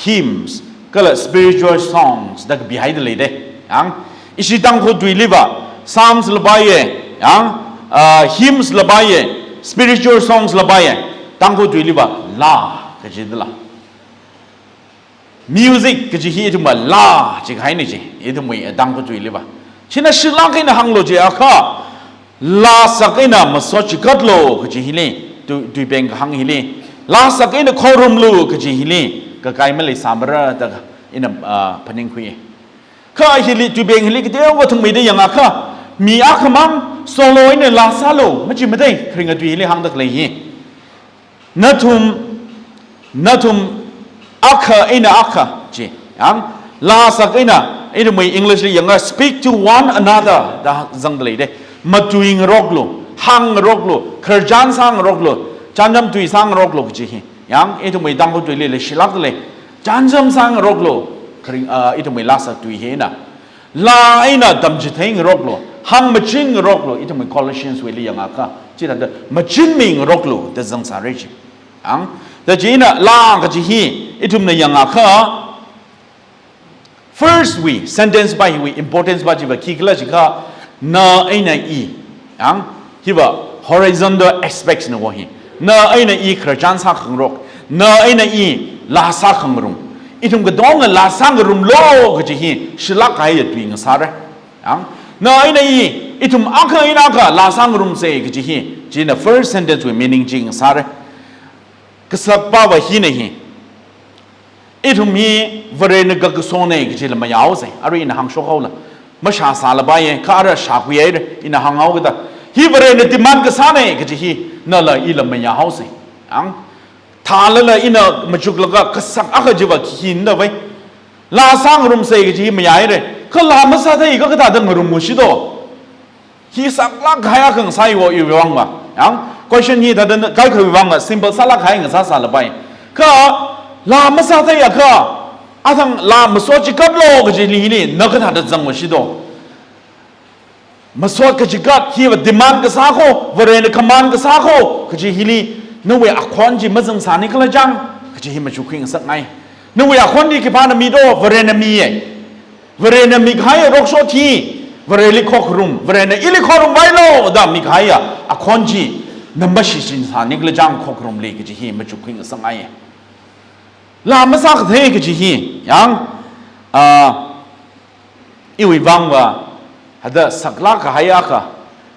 hymns, kala spiritual songs da kapihaida leida. Yang, ishi Tangkhul tuiliva Psalms la pāya, yang, ah, hymns la pāya, spiritual songs la pāya, Tangkhul tuiliva laa kajida laa. Music kaji hi ithumva laa chikahaina chi, ithumwui Tangkhul tuiliva. China shilāk eina hānglu jiakha, laa sak eina masot chigatlu kaji hili, tu-, tuipeng kahāng hili, laa sak eina khorumlu kaji hili, kakai maleisāmara da ina, ah, phaningkhui. Kha hili, tuipeng hili kateokha thangmeida yangakha, mi akhamang solo eina laa sālu, machi matai, kharinga tui hili hāngda khalei hi. Nathum, nathum akha eina akha chi. Yang, laa sak eina, ithumwui English li yangakha speak to one another da zangda leida. Matuingaroklu, hāngngaroklu, khararchan sāngaroklu, chānjam tui sāngaroklu kaji hi. Yang, ithumwui Tangkhul tuili leishilākda lei. Chānjam sāngaroklu, kharing, ah, ithumwui laa sak tui hina. Laa eina tamchitheingaroklu, hāngmachinngaroklu, ithumwui Colossians wuili yangakha, chithāda machinmingaroklu da zangsāra chi. Ang, da china laa kaji hi, ithumna yangakha, first wui sentence pā hiwui importance pā chiva khikhala jiakha, na eina i. Ang, hiva horizontal aspects na wo hi. Na eina i khararchan sākhangarok, na eina i laa sākhangarum. Ithum katonga laa sāngarumlu kaji hi shilāk kahaiya tui ngasāra. Ang, na eina i, ithum akha eina akha laa sāngarumsa kaji hi, china first sentence wui meaning chi ngasāra. Kasakpava hina hi. Ithum hi Varena kakasona kajila mayāhaosa. Arui ina hāngshok haola, mashāsāla paiya, kha ara shākhuihaira, ina hānghao kajida. Hi Varena demand kasāna kaji hi, nala ila mayāhaosa. Ang, thālala ina machuklaga kasak akha chiva khikhala da vai. Laa sāngarumsa kaji hi mayāhaira. Kha laa masātheiakha kathāda ngarumngashi do? Hi saklāk kahai akha ngasāi wo iwui vangva. Yang, question hi thāda kaikhawui vangva simple sālāk kahai ngasāsāla pai. Kha laa masātheiakha, athang laa masot chigatlu kajili hili, na kathāda zanghaoshi do? Masot kachigat hiva demand kasā kho, Varena command kasā kho kaji hili, nawui akhon chi mazangsāni khala chang kaji hi machukhui ngasakngai. Nawui akhon chi khipāna mi do? Varena miya. Varena mikahaiya rokshot hi, Vareli khokharum, Varena ili khorumvailu da mikahaiya akhon chi, na mashichinsāni khala chang khokharumli kaji hi machukhui ngasakngai. Laa masākathei kaji hi, yang, ah, iwui vangva, hada saklāk kahai akha,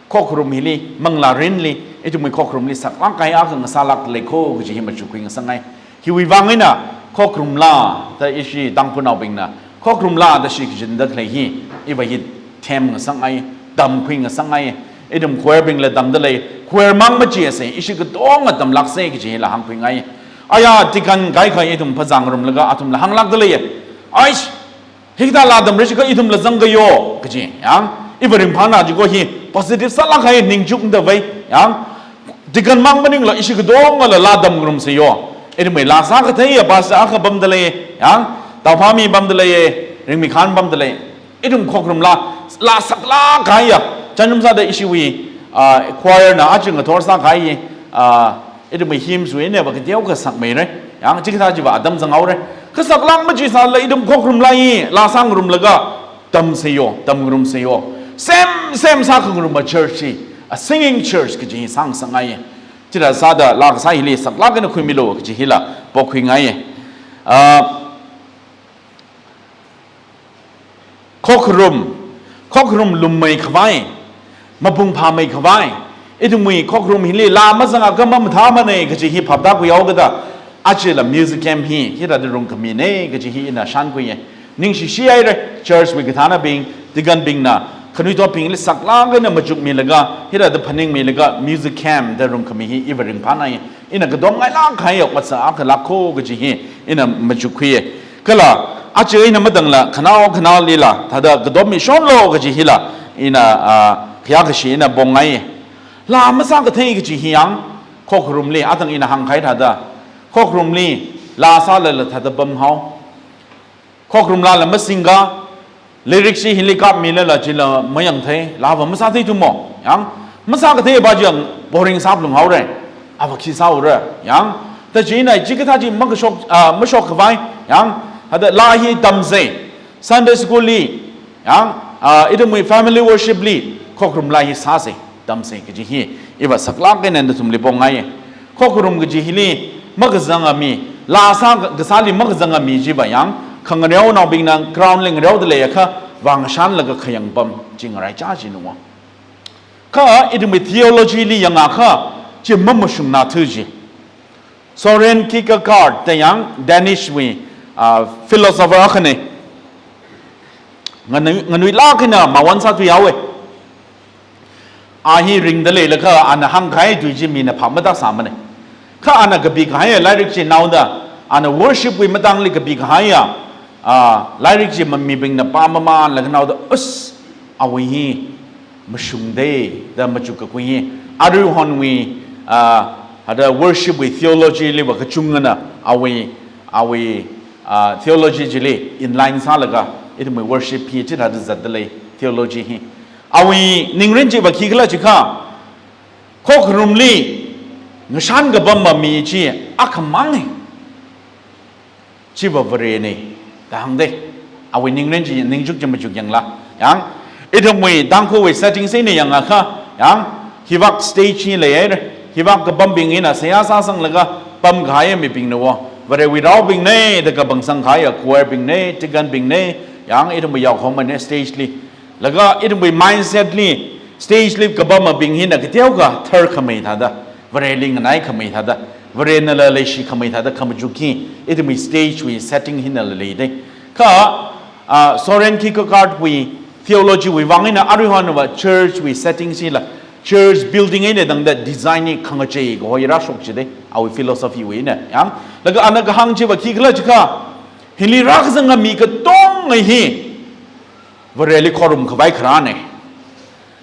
khokharum hili, manglā rinli, ithumwui khokharumli saklāk kahai akha ngasālākda lei kho kaji hi machukhui ngasakngai. Hiwui vang eina, khokharum laa da ishi Tangkhulnaobingna, khokharum laa da shichinda khalei hi, iva hi them ngasakngai, tamkhui ngasakngai. Ithum choir bingla tamda lei, choir mang machiasa, ishi katonga tamlāksa kaji hila hāngkhuingai. Aya, deacon kaikha ithum phazāngarumlaga athumla hānglākda leiya. Aish, hikathā laa tamra jiakha ithumla zangkayo kaji, yang, iva ringphāna jiakha hi positive sālāk kahai ningchukda vai, yang, deacon mang maningla ishi katongala laa tamngarumsa yo. Ithumwui laa sākatheiya pastor akha pamda lei, yang, Taophami pamda lei, Ringmikhan pamda lei. Ithum khokharum laa, laa saklāk kahaiya, chānjam sāda ishiwui, ah, choir na aja ngathor sākahai, ah, ithumwui hymns wui einava kateokha sakmeira. Yang, chikathā chiva atam zanghaora. Kha saklāk machisālala ithum khokharum laa hi, laa sāngarumlaga tamsa yo, tamngarumsa yo. Sem, sem sākhangarumva church hi, a singing church kaji hi sāngasakngai. Chithāda sāda laa kasā hili saklāk eina khuimilu kaji hila pokhuingai. Ah, khokharum, khokharum lummei khavai, mapung phāmei khavai, ithumwui khokharum hili laa mazangakha mamathāmana kaji hi phaptākhuihao kajida, ajala music camp hi, hithāda rungkhamina kaji hi ina shānkhuiya. Ningshishihaira, Church wui kathānabing, deacon bingna, khanuithotbingli saklāk eina machukmilaga, hithāda phaningmilaga, music camp da rungkhami hi iva ringphānai. Ina kadomngailāk kahai ot sā akha lākho kaji hi ina machukkhui. Kala, aja ina matangla, khanao khanaolila, thāda kadommi shonlo kaji hila, ina, ah, khayā kashi ina pongngai. Laa masākathei kaji hi yang, khokharumli, atang ina hāngkahai thāda. Khokharumli, laa sālala thāda pamhao. Khokharum laala masingka, lyrics chi hili kapmilala chila mayangthei, laava masāthei thumo, yang, masākatheiva chi yang boring sāphalunghaora, ava khi sāura, yang, ta china chikathā chi makashok, ah, mashokkhavai, yang, hithāda laa hi tamsei, Sunday school li, yang, ah, ithumwui family worship li, khokharum laa hi sāsei, tamsei kaji hi, iva saklāk eina nathumli pongngai. Khokharum kaji hili makazanga mi, laa sā kasāli makazanga mi chiva yang, khangareonaobingna ground li ngareoda leiakha, vāngashanlaga khayang pam chi ngaraichā chi nungo. Kha ithumwui theology li yangakha, chi mamashungnathu chi. Soren Kierkegaard da yang Danish wui, ah, philosopher akhana. Nganui, nganuilāk eina mawon sāthuihaowa. A hi ringda leilakha ana hāngkahai tui chi mina phap matāsāmana. Kha ana kapikahaiya lairik chi naoda, ana worship wui matangli kapikahaiya, ah, lairik chi ma mibingna pāmamanlaga naoda, us, awui hi mashungdei da machukkakhui hi, aruihonwui, ah, hithāda worship wui theology liva kachungana awui, awui, ah, theology chili inline sālaga, ithumwui worship hi chithāda zatda lei theology hi. Awui ningrin chiva khikhala jiakha, khokharumli ngashan kapam mi chi akhamang hi. Chiva Varena, da hāngdei. Awui ningrin chi, ningchuk chi machuk yangla. Yang, ithumwui Tangkhulwui setting eina yangakha, yang, hivāk stage hi leihaira. Hivāk kapambing hina seihā sāsanglaga pamkahai mibingna wo. Varewui raobingna, da kapangsangkahai choir bingna, deacon bingna, yang, ithumwui yaokahomana stage li. Laga ithumwui mindset li, stage li kapambing hina kateokha tharkhamei thāda, Vareli nganaikhamei thāda, Varenala leishikhamei thāda khamachuk hi, ithumwui stage wui setting hinala leidei. Kha, ah, Soren Kierkegaard wui theology wui vang eina aruihonva church wui setting chila, church building eina tangda design hi khangachei kahoi rāshok chidei, awui philosophy wui eina, yang. Laga ana kahāng chiva khikhala jiakha, hili rākazanga mi katonga hi, Vareli khorumkhavai kharāna.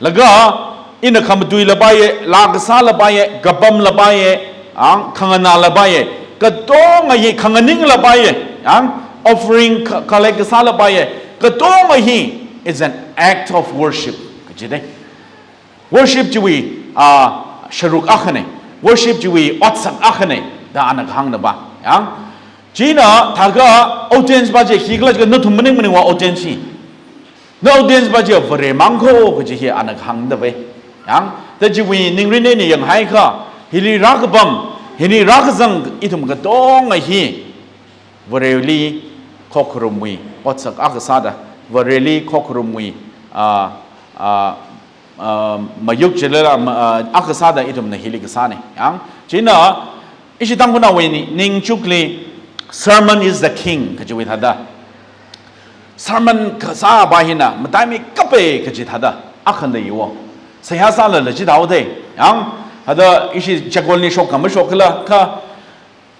Laga, ina khamatui lapai, laa kasā lapai, kapam lapai, ang, khanganā lapai, katonga hi khanganing lapai, ang, offering ka-, collect kasā lapai, katonga hi is an act of worship. Kajidei. Worship chiwui, ah, sharuk akhana, worship chiwui otsak akhana, da ana kahāngna ba. Yang, china thākha audience pa chi khikhala jiakha nathum maning maningva audience hi. Na audience pa chi Vare mang kho kaji hi ana kahāngda vai. Yang, da chiwui ningrin eina yanghaiakha, hili rākapam, hili rākazang ithum katonga hi. Vareli khokharumwui otsak akha sāda, Vareli khokharumwui, ah, ah, ah, mayuk chilala, ma-, ah, akha sāda ithumna hili kasāna. Yang, china, ishi Tangkhulnaowui ni-, ningchukli, sermon is the king, kajiwui thāda. Sermon kasā pa hina, mataimeikape kaji thāda, akhana iwo. Seihā sālala chithāhaodei. Yang, thāda ishi chakon li shok kha mashok khala, kha,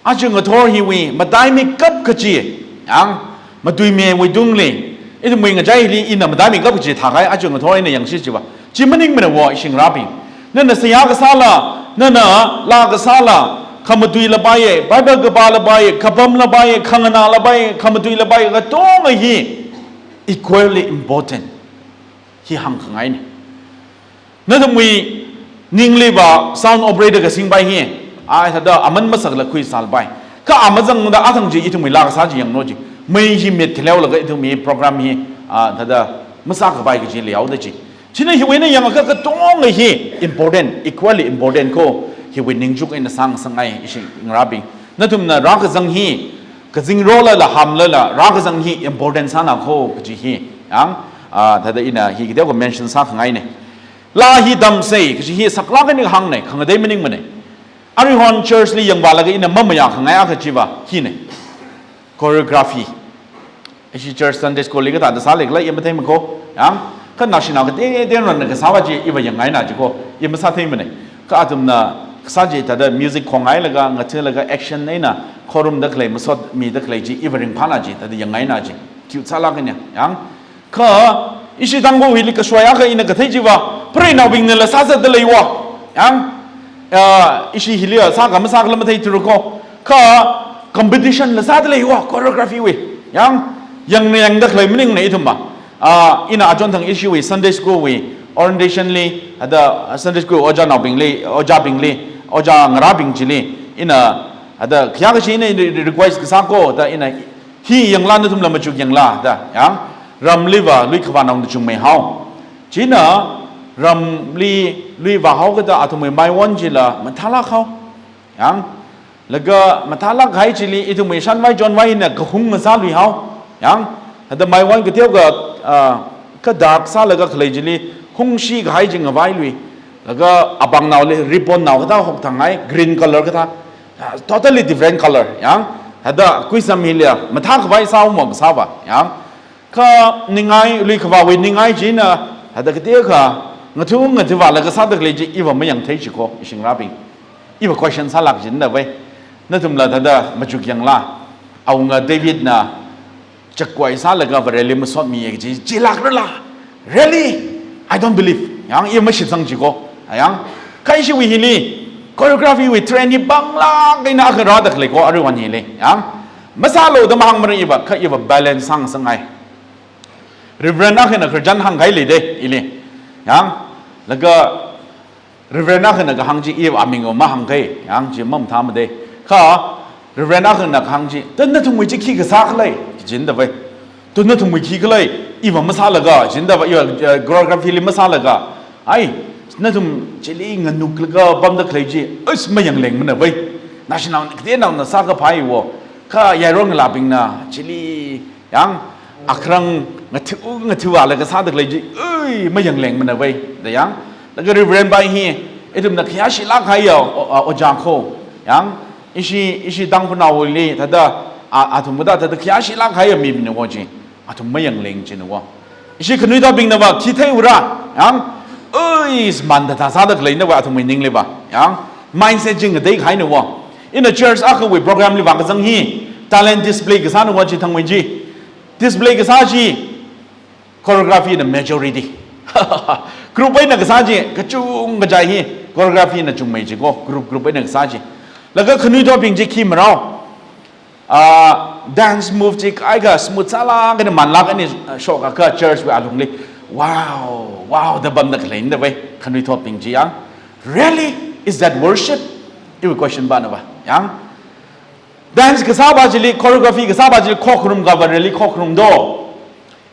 aja ngathor hiwui, mataimeikap kachi, yang, matuimeiwui tungli, ithumwui ngachai hili ina mataimeikap kachi thākahai, aja ngathor eina yangshi chiva. Chi maningmana wo, ishi ngarābing. Nana seihā kasāla, nana laa kasāla, khamatui lapai, Bible kapā lapai, kapam lapai, khanganā lapai, khamatui lapai, katonga hi equally important. Hi hāngkhangaina. Nathumwui ningli va sound operator kasing pai hi, a thāda aman masakla khuisālapai. Kha a mazangda athang chi ithumwui laa kasā chi yanglu ji. Mei hi mit khaleolaga ithumwui program hi, a, thāda masākapai kaji leihaoda ji. China hiwui eina yangakha katonga hi important, equally important kho, hiwui ningchuk eina sāngasakngai ishi ngarābing. Nathumna rākazang hi, kazingrola la hamlala, rākazang hi important sāna kho kaji hi, yang, a, thāda ina hi kateokha mention sākhangaina. Laa hi tamsei, kaji hi saklāk eina kahāngna, khangatei maningmana. Aruihon church li yangvālaga ina mamayākhangai akha chiva, hina. Choreography. Ishi church Sunday school li kathāda sāli khala i matheimana ko. Yang, kha naoshinao kateoteona kasāva chi iva yangngaina chi ko, i masātheimana. Kha athumna kasā chi thāda music khonghailaga, ngathalaga, action eina khorumda khalei, masotmida khalei chi iva ringphāna chi, thāda yangngaina chi. Cute sālākana. Yang, kha ishi Tangkhul hili kashwai akha ina kathei chiva, preinaobingnala sāzatda leiva. Yang, ah, ishi hili sā kha masā khala matheithura ko. Kha competition la sāda leiva, choreography wui. Yang, yangna yangda khalei maningmana ithumva. Ah, ina achonthang ishiwui Sunday school wui orientation li, thāda Sunday school ojānaobingli, ojābingli, ojā ngarābing chili, ina thāda khayākashi ina re-, re-, request kasā ko, thāda ina hi yangla nathumla machuk yangla, thāda, yang, ramliva lui khavānao nachungmeihao. China ramli lui vāhao kachida athumwui maiwon chila mathālākhao. Yang, laga mathālāk kahai chili ithumwui shanvai chonvai eina kahung ngasāluihao. Yang, thāda maiwon kateokha, ah, kha dark sālaga khalei chili hungshi kahai chi ngavailui. Laga apāngnaoli ribbonnao kathā hokthanghai, green color kathā. Ah, totally different color. Yang, thāda kuisam hili mathākhavai sāhaowa kasāva. Yang, kha ningai, lui khavāwui ningai china, thāda kateokha ngathu ngathuvālaga sāda khalei chi iva mayangthei chi ko, ishi ngarābing. Iva question sālāk china vai. Nathumla thāda machuk yangla, awunga Davidna chakwai sālaga Vareli masotmiya kaji chilākrala? Really? I don't believe. Yang, i mashitsang chi ko. Yang, kha ishiwui hili choreography wui trend hi panglāk eina akha rāda khalei ko, aruihon hili. Yang, masālu da mahāngmara iva, kha iva balance sāngasakngai. Reverend akhana khararchan hāngkahai lei de, ili. Yang, laga Reverend akhana kahāng chi iva amingva mahāngkahai, yang chi mamathāmade. Kha Reverend akhana kahāng chi, thāda nathumwui chi khi kasā khala, kajida vai. Thāda nathumwui khi khala, iva masālaga, jida vai, iva, eh, choreography li masālaga. Ai, nathum chili nganuklaga pamda khalei chi, uis mayanglengmana vai. Naoshinao kateonaona sākaphaiwo. Kha yaron ngalābingna chili, yang, akhrang ngathu, ngathuvālaga sāda khalei chi, ui, mayanglengmana vai, da yang. Laga Reverend bai hi, ithumna khayāshilāk kahaiya, o-, o-, ojā ko, yang, ishi, ishi Tangkhulnaoli, thāda, a, athum kathā, thāda khayāshilāk kahaiya mibingna wo chi, athum mayangleng china wo. Ishi khanuithotbingnava khi theiura, yang, ui, sāman thāda sāda khaleina va athumwui ningliva, yang, mindset chi ngatei kahaina wo. Ina church akhawui program li vākazang hi, talent display kasāna wo chithangwui chi. Display kasā chi, choreography na majority. Group eina kasā chi, kachungkha chi hi, choreography na chungmei chi ko, group, group eina kasā chi. Laga khanuithotbing chi khi marao. Ah, dance move chi kaikha smooth sālāk eina manlāk eina, ah, shokakha church wui alungli. Wow, wow, da pamda khaleina vai, khanuithotbing chi yang. Really? Is that worship? Iwui question pana va, yang. Dance kasāva chili, choreography kasāva chili, khokharum kha Vareli khokharum do.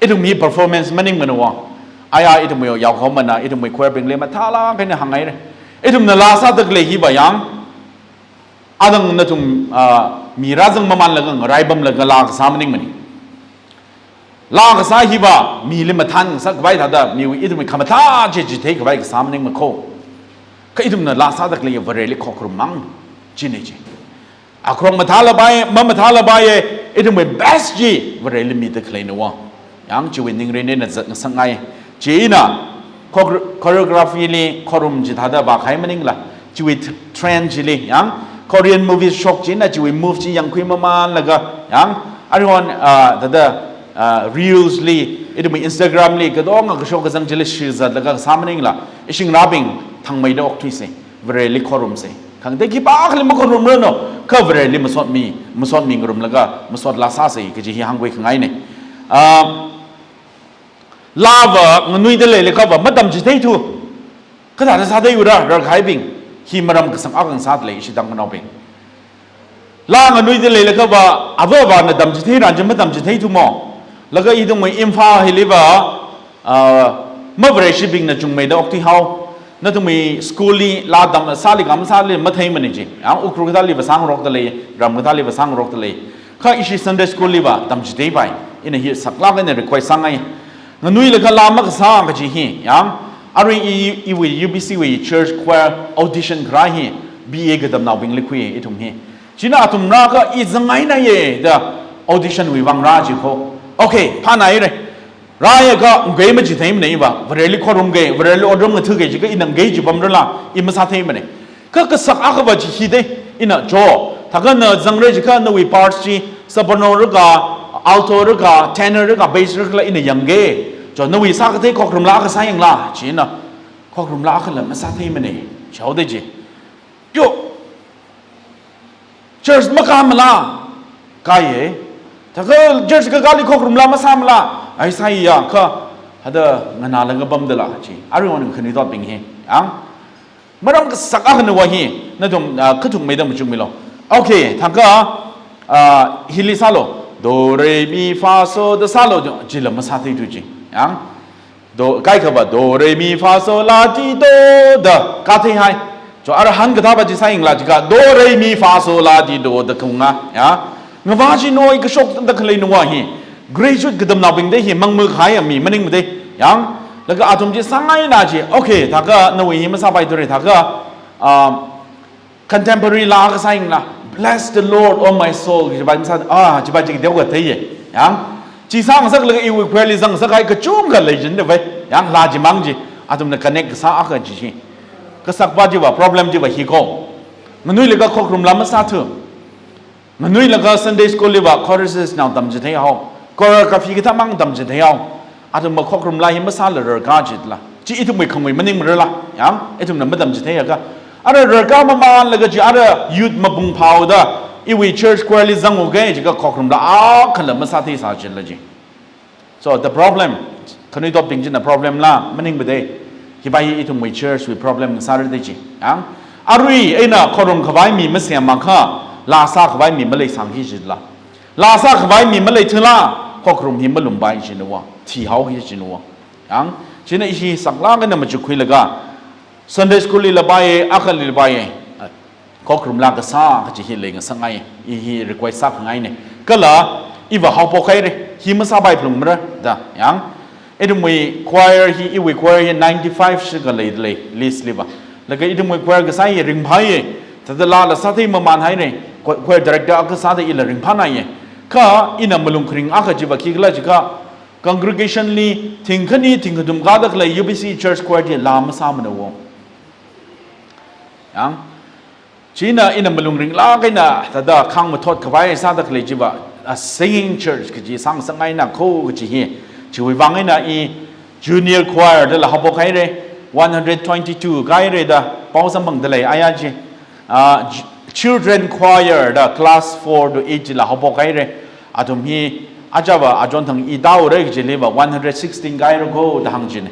Ithum hi performance maningmana wo. Aya ithumwui yaokahomana, ithumwui choir bingli mathālāk eina hānghaira. Ithumna laa sāda khalei hiva yang. Adang nathum, ah, mi rāzang mamanlaga, ngarai pamlaga laa kasā maningmana. Laa kasā hiva, mili mathān ngasakhavai thāda, miwui ithumwui khamathā chi chitheikhavai kasā maningmana ko. Kha ithumna laa sāda khalei Vareli khokharum mang, china chi. Akhorong mathālapai, mamathālapai, ithumwui best chi Vareli mida khaleina wo. Yang chiwui ningrin eina zatngasakngai. China, chore-, choreography li khorum chi thāda vākahai maningla, chiwui t-, trend chili, yang, Korean movies shok china chiwui move chi yangkhui mamanlaga, yang, aruihon, ah, thāda, ah, reels li, ithumwui Instagram li, katonga kashok kazang chili share zatlaga kasā maningla, ishi ngarābing thangmeida okthuisa, Vareli khorumsa. Khangatei khipākhali makhorumranu, kha Vareli masotmi, masotmi ngarumlaga, masot laa sāsa, kaji hi hāngkhui khangaina. Ah, laava nganuida leilakhava matamchitheithu. Kathāda sātheiura, rarkahaibing, hi maram kasang akha ngasāda lei ishi Tangkhulnaobing. Laa nganuida leilakhava, ava avāna tamchitheira chi matamchitheithu mo. Laga ithumwui Imphal hiliva, ah, ma-Vareshibingna chungmeida okthuihao. Nathumwui school li laa tam sāli kam sāli matheimana chi. Yang Ukhrul kathāliva sāngarokda lei, ram kathāliva sāngarokda lei. Kha ishi Sunday school liva tamchitheipai. Ina hi saklāk eina request sāngai. Nganuilakha laa makasā kaji hi. Yang, arui i, i, iwui U B C wui church choir audition kharā hi, B A katamnaobingli khui ithum hi. China athum rākha i zangngaina ye da audition wui vang rā chi ko. Okay, phānāhaira. Rāyaka ngei machitheimana iva. Vareli khorumga, Vareli otram ngathāga jiakha ina ngei chi pamrala, i masātheimana. Kha kasak akhava chi hida, ina jo. Thākha na zangra jiakha nawui parts chi, soprano rāka, alto rāka, tenor rāka, bass rākala ina yangga. Jo, nawui sākathei khokharumla akha sāyangla, china. Khokharumla akhala masātheimana. Chaoda chi. Yo. Church makāmala. Kāya. Thākha church kakāli khokharumla masāmala. Ai sāya kha. Hithāda nganālaga pamdala chi. Everyone khanuithotbing hi. Ang. Maram kasak akhana va hi. Nathum, ah, kathukmeida machukmilu. Okay, thākha, ah, hili sālu. Do, re, mi, fa, so, da sālu. Chila masātheitu chi. Ang. Do, kaikhava do, re, mi, fa, so, la, ti, do, da, katheihai. Jo, arahant kathāva chi sāyangla jiakha, do, re, mi, fa, so, la, ti, do, da khaunga, ya. Ngavā chi noi kashokda khalei nawui hi. Graduate katamnaobingda hi mangmukahai mi maningmada, yang. Laga athum chi sāngaina chi, okay, thākha nawui hi masāpaithura, thākha, um, contemporary la kasā yangla, "Bless the Lord, oh my soul," kajiva masā, ah, chiva chi deoga theiya. Yang, chi sāngasaklaga iwui choir li zangsakhai kachungkha lei jin da vai. Yang, la chimang chi, athumna connect kasā akha chi hi. Kasakpa chiva, problem chiva hi ko. Nganuilaga khokharumla masāthu. Nganuilaga Sunday school liva choruses nao tamchitheihao. Choreography kathāmang tamchitheihao. Athumva khokharumla hi masāla rarkā chitla. Chi ithumwui khangwui maningmarala. Yang, ithumna matamchitheiyaka. Ara rarkā mamanlaga chi ara youth mapung phaoda. Iwui church choir li zanguga jiakha khokharumla akhala masātheisā chitla chi. So the problem, khanuithotbing china problem la, maningmada, hiva hi ithumwui church wui problem sāra da chi. Yang, arui eina khorumkhavai mi masemakha, la sākhavai mi maleisangki chitla. La sākhavai mi maleithula, khokharum hi malumpai china va, thihao hi china va. Yang, china ishi saklāk eina machukkhuilaga, Sunday school lila paiya, akhali paiya. Khokharumla kasā kachi hi leingasakngai, i hi request sākhangaina. Kala, iva haophokhaira, hi masāpai phalungmara, da, yang. Ithumwui choir hi, iwui choir hi ninety-five shikha leilei, list liva. Laga ithumwui choir kasā hi ringphāya, thāda lala sāthei mamanhaira, cho-, choir director akha sāda ila ringphānaiya. Kha, ina malung kharing akha chiva khikhala jiakha, congregation li, thingkhani, thingkhathum kāda khalei U B C church choir chi la masāmana va. Yang, china ina malung ringlāk eina, thāda khāng mathot khavai sāda khalei chiva, a singing church kaji sāngasakngaina ko kachi hi. Chiwui vang eina i junior choir dala haophokhaira, one hundred twenty-two kāhaira da, pao samphangda lei, aya chi. Ah, ch-, children choir da class four to eight chila haophokhaira. Athum hi, ajava, ajon thang i tāhaora kachiliva, one hundred sixteen kāhaira ko da hāng china.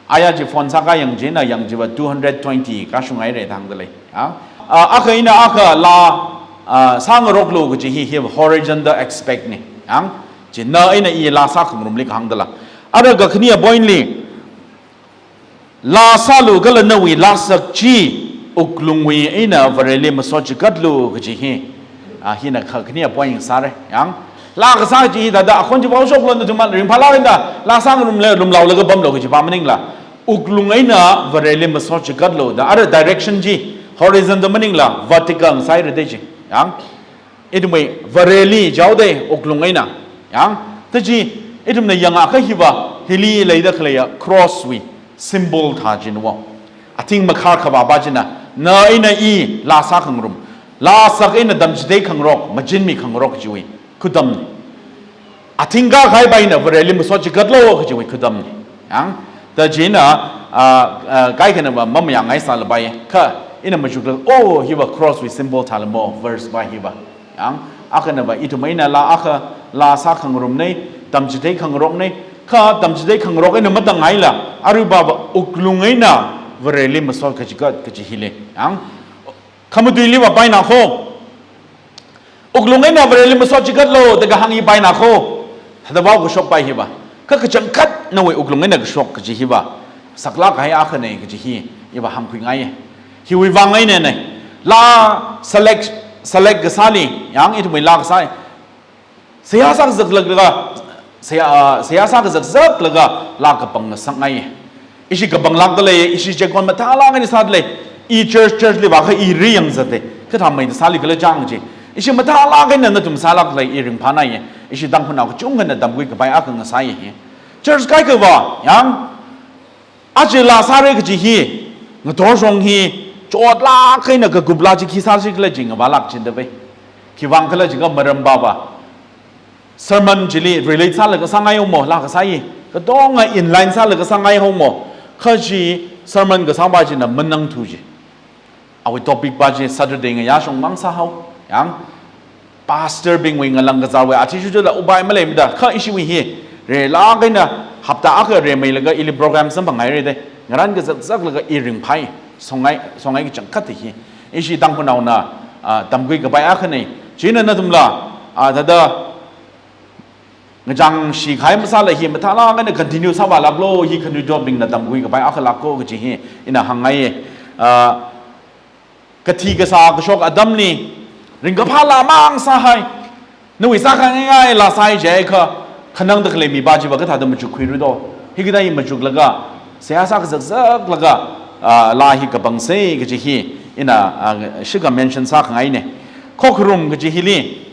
Aya chi phone sākā yang china, yang chiva two hundred twenty kāshunghaira da hāngda lei. Ah, ah, akha eina akha la, ah, sāngaroklu kachi hi, hi horizontal aspect na. Yang, china eina i la sākhangarumli kahāngdala. Ara kakhane point li, la sālu kala nawui lasak chi, wuklungwui eina Vareli masot chigatlu kachi hi. Ah, hina kakhane point sāra. Yang, la kasā chi hi thāda, akhon chi vaoshoklu nathum ringphālāk eina, la sāngarumla, lumlaolaga pamlu kajiva maningla. Wuklung eina Vareli masot chigatlu da, ara direction chi, horizontal maningla, vertical sāhaira da chi. Yang, ithumwui Vareli jihaoda wuklung eina. Yang, ta chi, ithumna yangakha hiva, hili leida khaleiya cross wui symbol thā china va. Athing makhar khavāpa china, na eina i la sākhangarum. Lasak eina tamchithei khangarok, machinmi khangarok chiwui khutam. Athing kakahaipa eina Vareli masot chigatlu kachiwui khutam. Yang, ta china, ah, ah, kaikhanava mamayāngaisālapai. Kha, ina machukla, oh, hiva cross wui symbol thālamo, verse pa hiva. Yang, akhanava ithum eina la akha, la sākhangarumna, tamchithei khangarokna, kha tamchithei khangarok eina matānghaila, aruiva wuklung eina Vareli masot kachigat kachi hili. Yang, khamatuiliva paina ko. Wuklung eina Vareli masot chigatlu da kahāng hi paina ko. Thāda vaokashokpai hiva. Kha kachangkhat nawui wuklung eina kashok kachi hiva. Saklāk kahai akhana kachi hi, iva hāngkhuingaiya. Hiwui vang einana. La select, select kasāli, yang ithumwui la kasā. Seihā sākazak laga, seihā, ah, seihā sākazakzak laga, la kapang ngasakngai. Ishi kapanglākda lei, ishi checkon mathālāk eina sāda lei, i church, church li vākha i ri yangzat lei, kathāmeida sāli khala chang chi. Ishi mathālāk eina nathum sālākda lei, i ringphānaiya. Ishi Tangkhulnao kachungkhana tamkhui kapai akha ngasai hi. Church kaikhava, yang, aja laa sāra kaji hi, ngathor shong hi, chotlāk eina kakup laa chi khi sāsi khala chi ngavālāk chindavai. Khiwuivang khala jiakha maram papa. Sermon chili relate sālaga sāngai haomo, laa kasā hi. Katonga inline sālaga sāngai haomo. Kha chi sermon kasāpa china manangthu chi. Awui topic pa chi Saturday ngayā shongmang sāhao. Yang pastor bingwui ngalang kazāwui athishurda upai maleimada. Kha ishiwui hi relāk eina hapta akha remeilaga ili program samphanghaira da. Ngaran kazakzaklaga i ringphai. Songai, songai kachangkhat hi. Ishi Tangkhulnaona, ah, tamkhui kapai akhana. China nathumla, ah, thāda ngachang shikahai masāla hi mathālāk eina continue sāvālāklo, hi khanuithotbingna tamkhui kapai akhalākko kaji hi ina hāngngai. Ah, kathi kasā kashok atamli, ringkaphā laamang sāhai, nawui sākhangaingai laa sāi jiakha, khanangda khalei mipa chiva kathāda machukkhuira do. Hikathā hi machuklaga, seihā sā kazakzaklaga, ah, laa hi kapangsa kaji hi ina, ah, shikha mention sākhangaina. Khokharum kaji hili,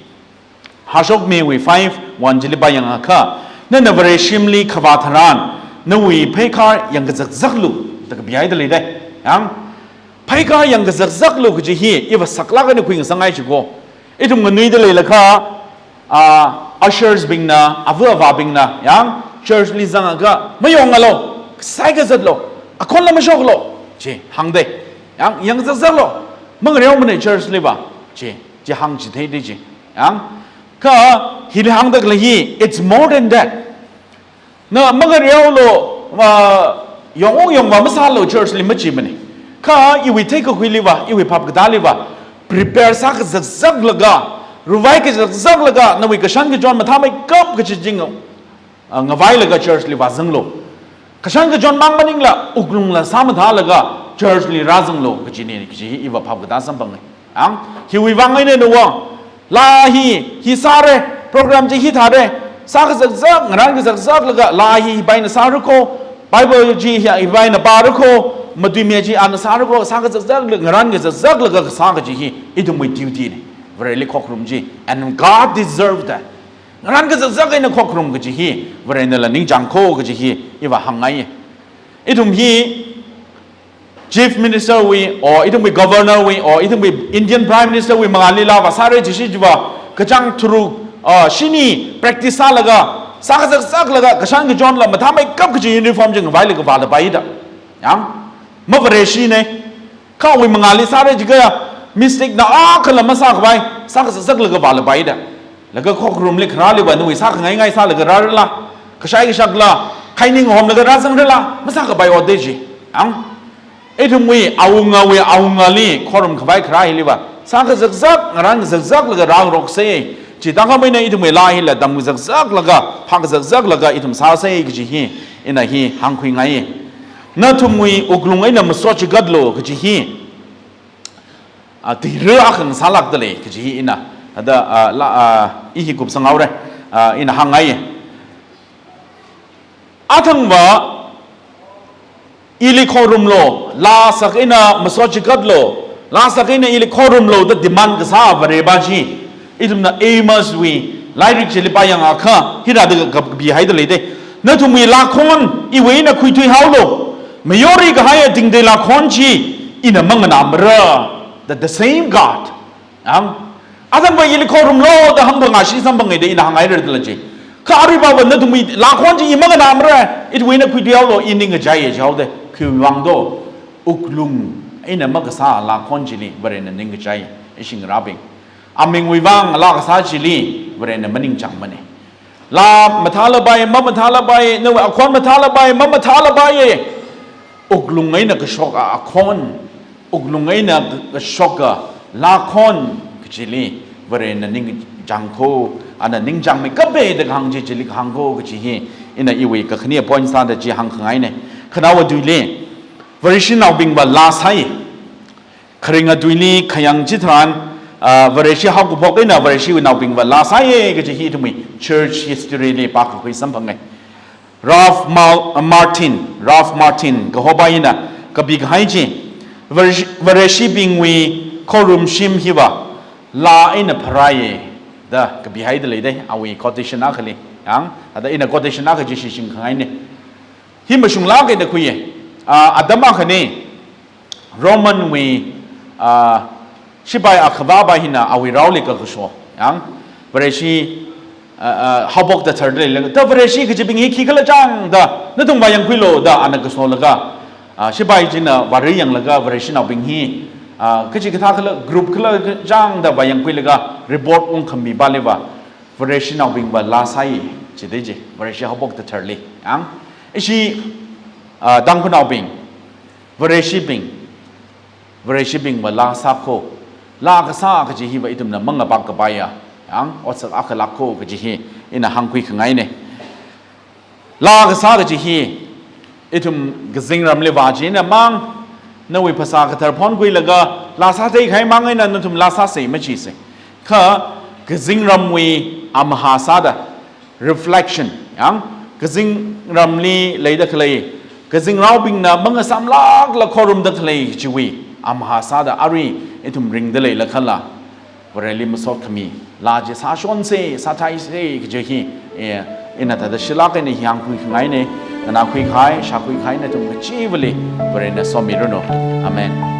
Hashokmewui five one chili pāyangakha, nana Vareshimli khavā tharan, nawui pheikhar yangkazakzaklu, da kapihaida leida. Yang, pheikhar yangkazakzaklu kaji hi, iva saklāk eina khuingasakngai chiko. Ithum nganuida leilakha, ah, ushers bingna, ava avābingna, yang, church li zangakha, mayongalu, saikazatlu, akhonla mashoklu, chi hāngda. Yang, yangkazakzaklu, mangareomana church liva, chi, chi hāngchitheida chi. Yang, kha hili hāngda khalei hi, it's more than that. Na mangareolu, ah, yong yongva masālu church li machimana. Kha iwui theikakhuiliva, iwui phap katāliva, prepare sā kazakzaklaga, ruvai kazakzaklaga, nawui kashan kachon mathāmeikap kachi jing, ah, ngavailaga church liva zanglu. Kashan kachon mang maningla, wuklungla sāmathālaga, church li rāzanglu, kachina, kachi hi iva phap katā samphanga. Ang, hiwuivang eina nawui, laa hi, hi sāra, program chi hithāra, sā kazakzak, ngaran kazakzaklaga, laa hi hipaina sāra kho, Bible chi hi hipaina pāra kho, matuimi chi ana sāra kho, sā kazakzak, ngaran kazakzaklaga kasā kaji hi, ithumwui duty na. Vareli khokharum chi, and God deserve that. Ngaran kazakzak eina khokharum kaji hi, Varenala ningchāng kho kaji hi, iva hāngngai. Ithum hi, Chief Minister wui, or ithumwui Governor wui, or ithumwui Indian Prime Minister wui mangāli laa vāsāra jishi jiva, kachāng tharuk, ah, shini practice sālaga, sā kazakzaklaga, kashan kachonla mathāmeikap kachi uniform chi ngavailaga vālapaida. Yang, mavareshina, kha awui mangāli sāra jiakha, mistake na akhala masākhavai, sā kazakzaklaga vālapaida. Laga khokrumli kharāliva nawui sākhangaingai sālaga rārala, kashai kashakla, khaining homlaga rāzangrala, masākapai ot da chi. Ang, ithumwui awungawui awungali khorumkhavai kharā hiliva, sā kazakzak, ngaran kazakzaklaga rāngaroksa. Chithākhamei eina ithumwui laa hila tamkazakzaklaga, phākazakzaklaga ithum sāsa kaji hi, ina hi hāngkhuingai. Nathumwui wuklung eina masot chigatlu kaji hi, ah, tira akha ngasālākda lei kaji hi ina, ada, ah, la, ah, i hi kupsanghaora, ah, ina hāngngai. Athangva, ili khorumlu, laa sak eina masot chigatlu, laa sak eina ili khorumlu da demand kasā Varepa chi, ithumna Amos wui lairik chili pāyangakha, hithāda kapihaida leida. Nathumwui laakhon iwui eina khuithuihaolu, mayorikahai atingda laakhon chi ina manganāmara, that the same God. Ang, athangva ili khorumlu da hāngphangā shi samphanghaida ina hāngngairarda lei chi. Kha aruipava nathumwui laakhon chi i manganāmara, ithumwui eina khuithuihaolu, i ningkachai jihaoda, khiwuivang do, wuklung eina makasā laakhon chili Varena ningkachai, ishi ngarābing. Amingwui vang laa kasā chili Varena maningchāngmana. Laa mathālapai, mamathālapai, nawui akhon mathālapai, mamathālapai. Wuklung eina kashoka akhon, wuklung eina kashoka laakhon kachili Varena ningchāng kho, ana ningchāngmeikape da kahāng chi chili kahāng kho kaji hi, ina iwui kakhane point sāda chi hāngkhangaina. Khanaowa tuili, Vareshinaobingva laa sāi. Kharinga tuili khayang chitharan, ah, Vareshi haokaphok eina Vareshiwui naobingva laa sāi kaji hi ithumwui church history li pākakhui samphanga. Ralph Mal-, Martin, Ralph Martin kahopa ina kapikahai chi, Varesh-, Vareshibingwui khorumshim hiva laa eina pharāi. da kapihaida leidei, awui quotation akhali. Yang, thāda ina quotation akha chi shichin khangaine. Hi mashunglāk eina khuiye. Ah, atam akhane, Roman wui, ah, shipai akhava pa hina awui raoli kakasho. Yang, Vareshi, ah, ah, haophokta tharda leilaga, da Vareshi kachibing hi khikhala chāngda, nathum vāyangkhuilu da ana kasholaga, ah, shipai china vāri yanglaga Vareshinaobing hi, ah, kachikathā khala group khala chāngda vāyangkhuilaga report ungkhami pali va, Vareshinaobing va laa sāi, chidei chi, Vareshi haophokta tharli. Yang, ishi, ah, Tangkhulnaobing, Vareshibing, Vareshibing va laa sākho, laa kasā kaji hi va ithumna mangapak kapaiya, yang, otsak akha lākho kaji hi ina hāngkhui khangaine. Laa kasā kaji hi, ithum kazingramli vā china mang, nawui phasā kathar phonkhuilaga, laa sāthei kahai mang eina nathum laa sāsei machise. Kha kazingramwui amahā sāda, reflection, yang, kazingramli leida khalei, kazingraobingna mangasamlākla khorumda khalei chiwui amahā sāda arui ithum ringda leilakhala, Vareli masot khami laa chi sāshonse, sāthaise kaji hi, eh, ina thāda shilāk eina hi hāngkhui khangaine. Nganākhui kahai, shākhui kahai nathum kachivali Varena somiranu. Amen.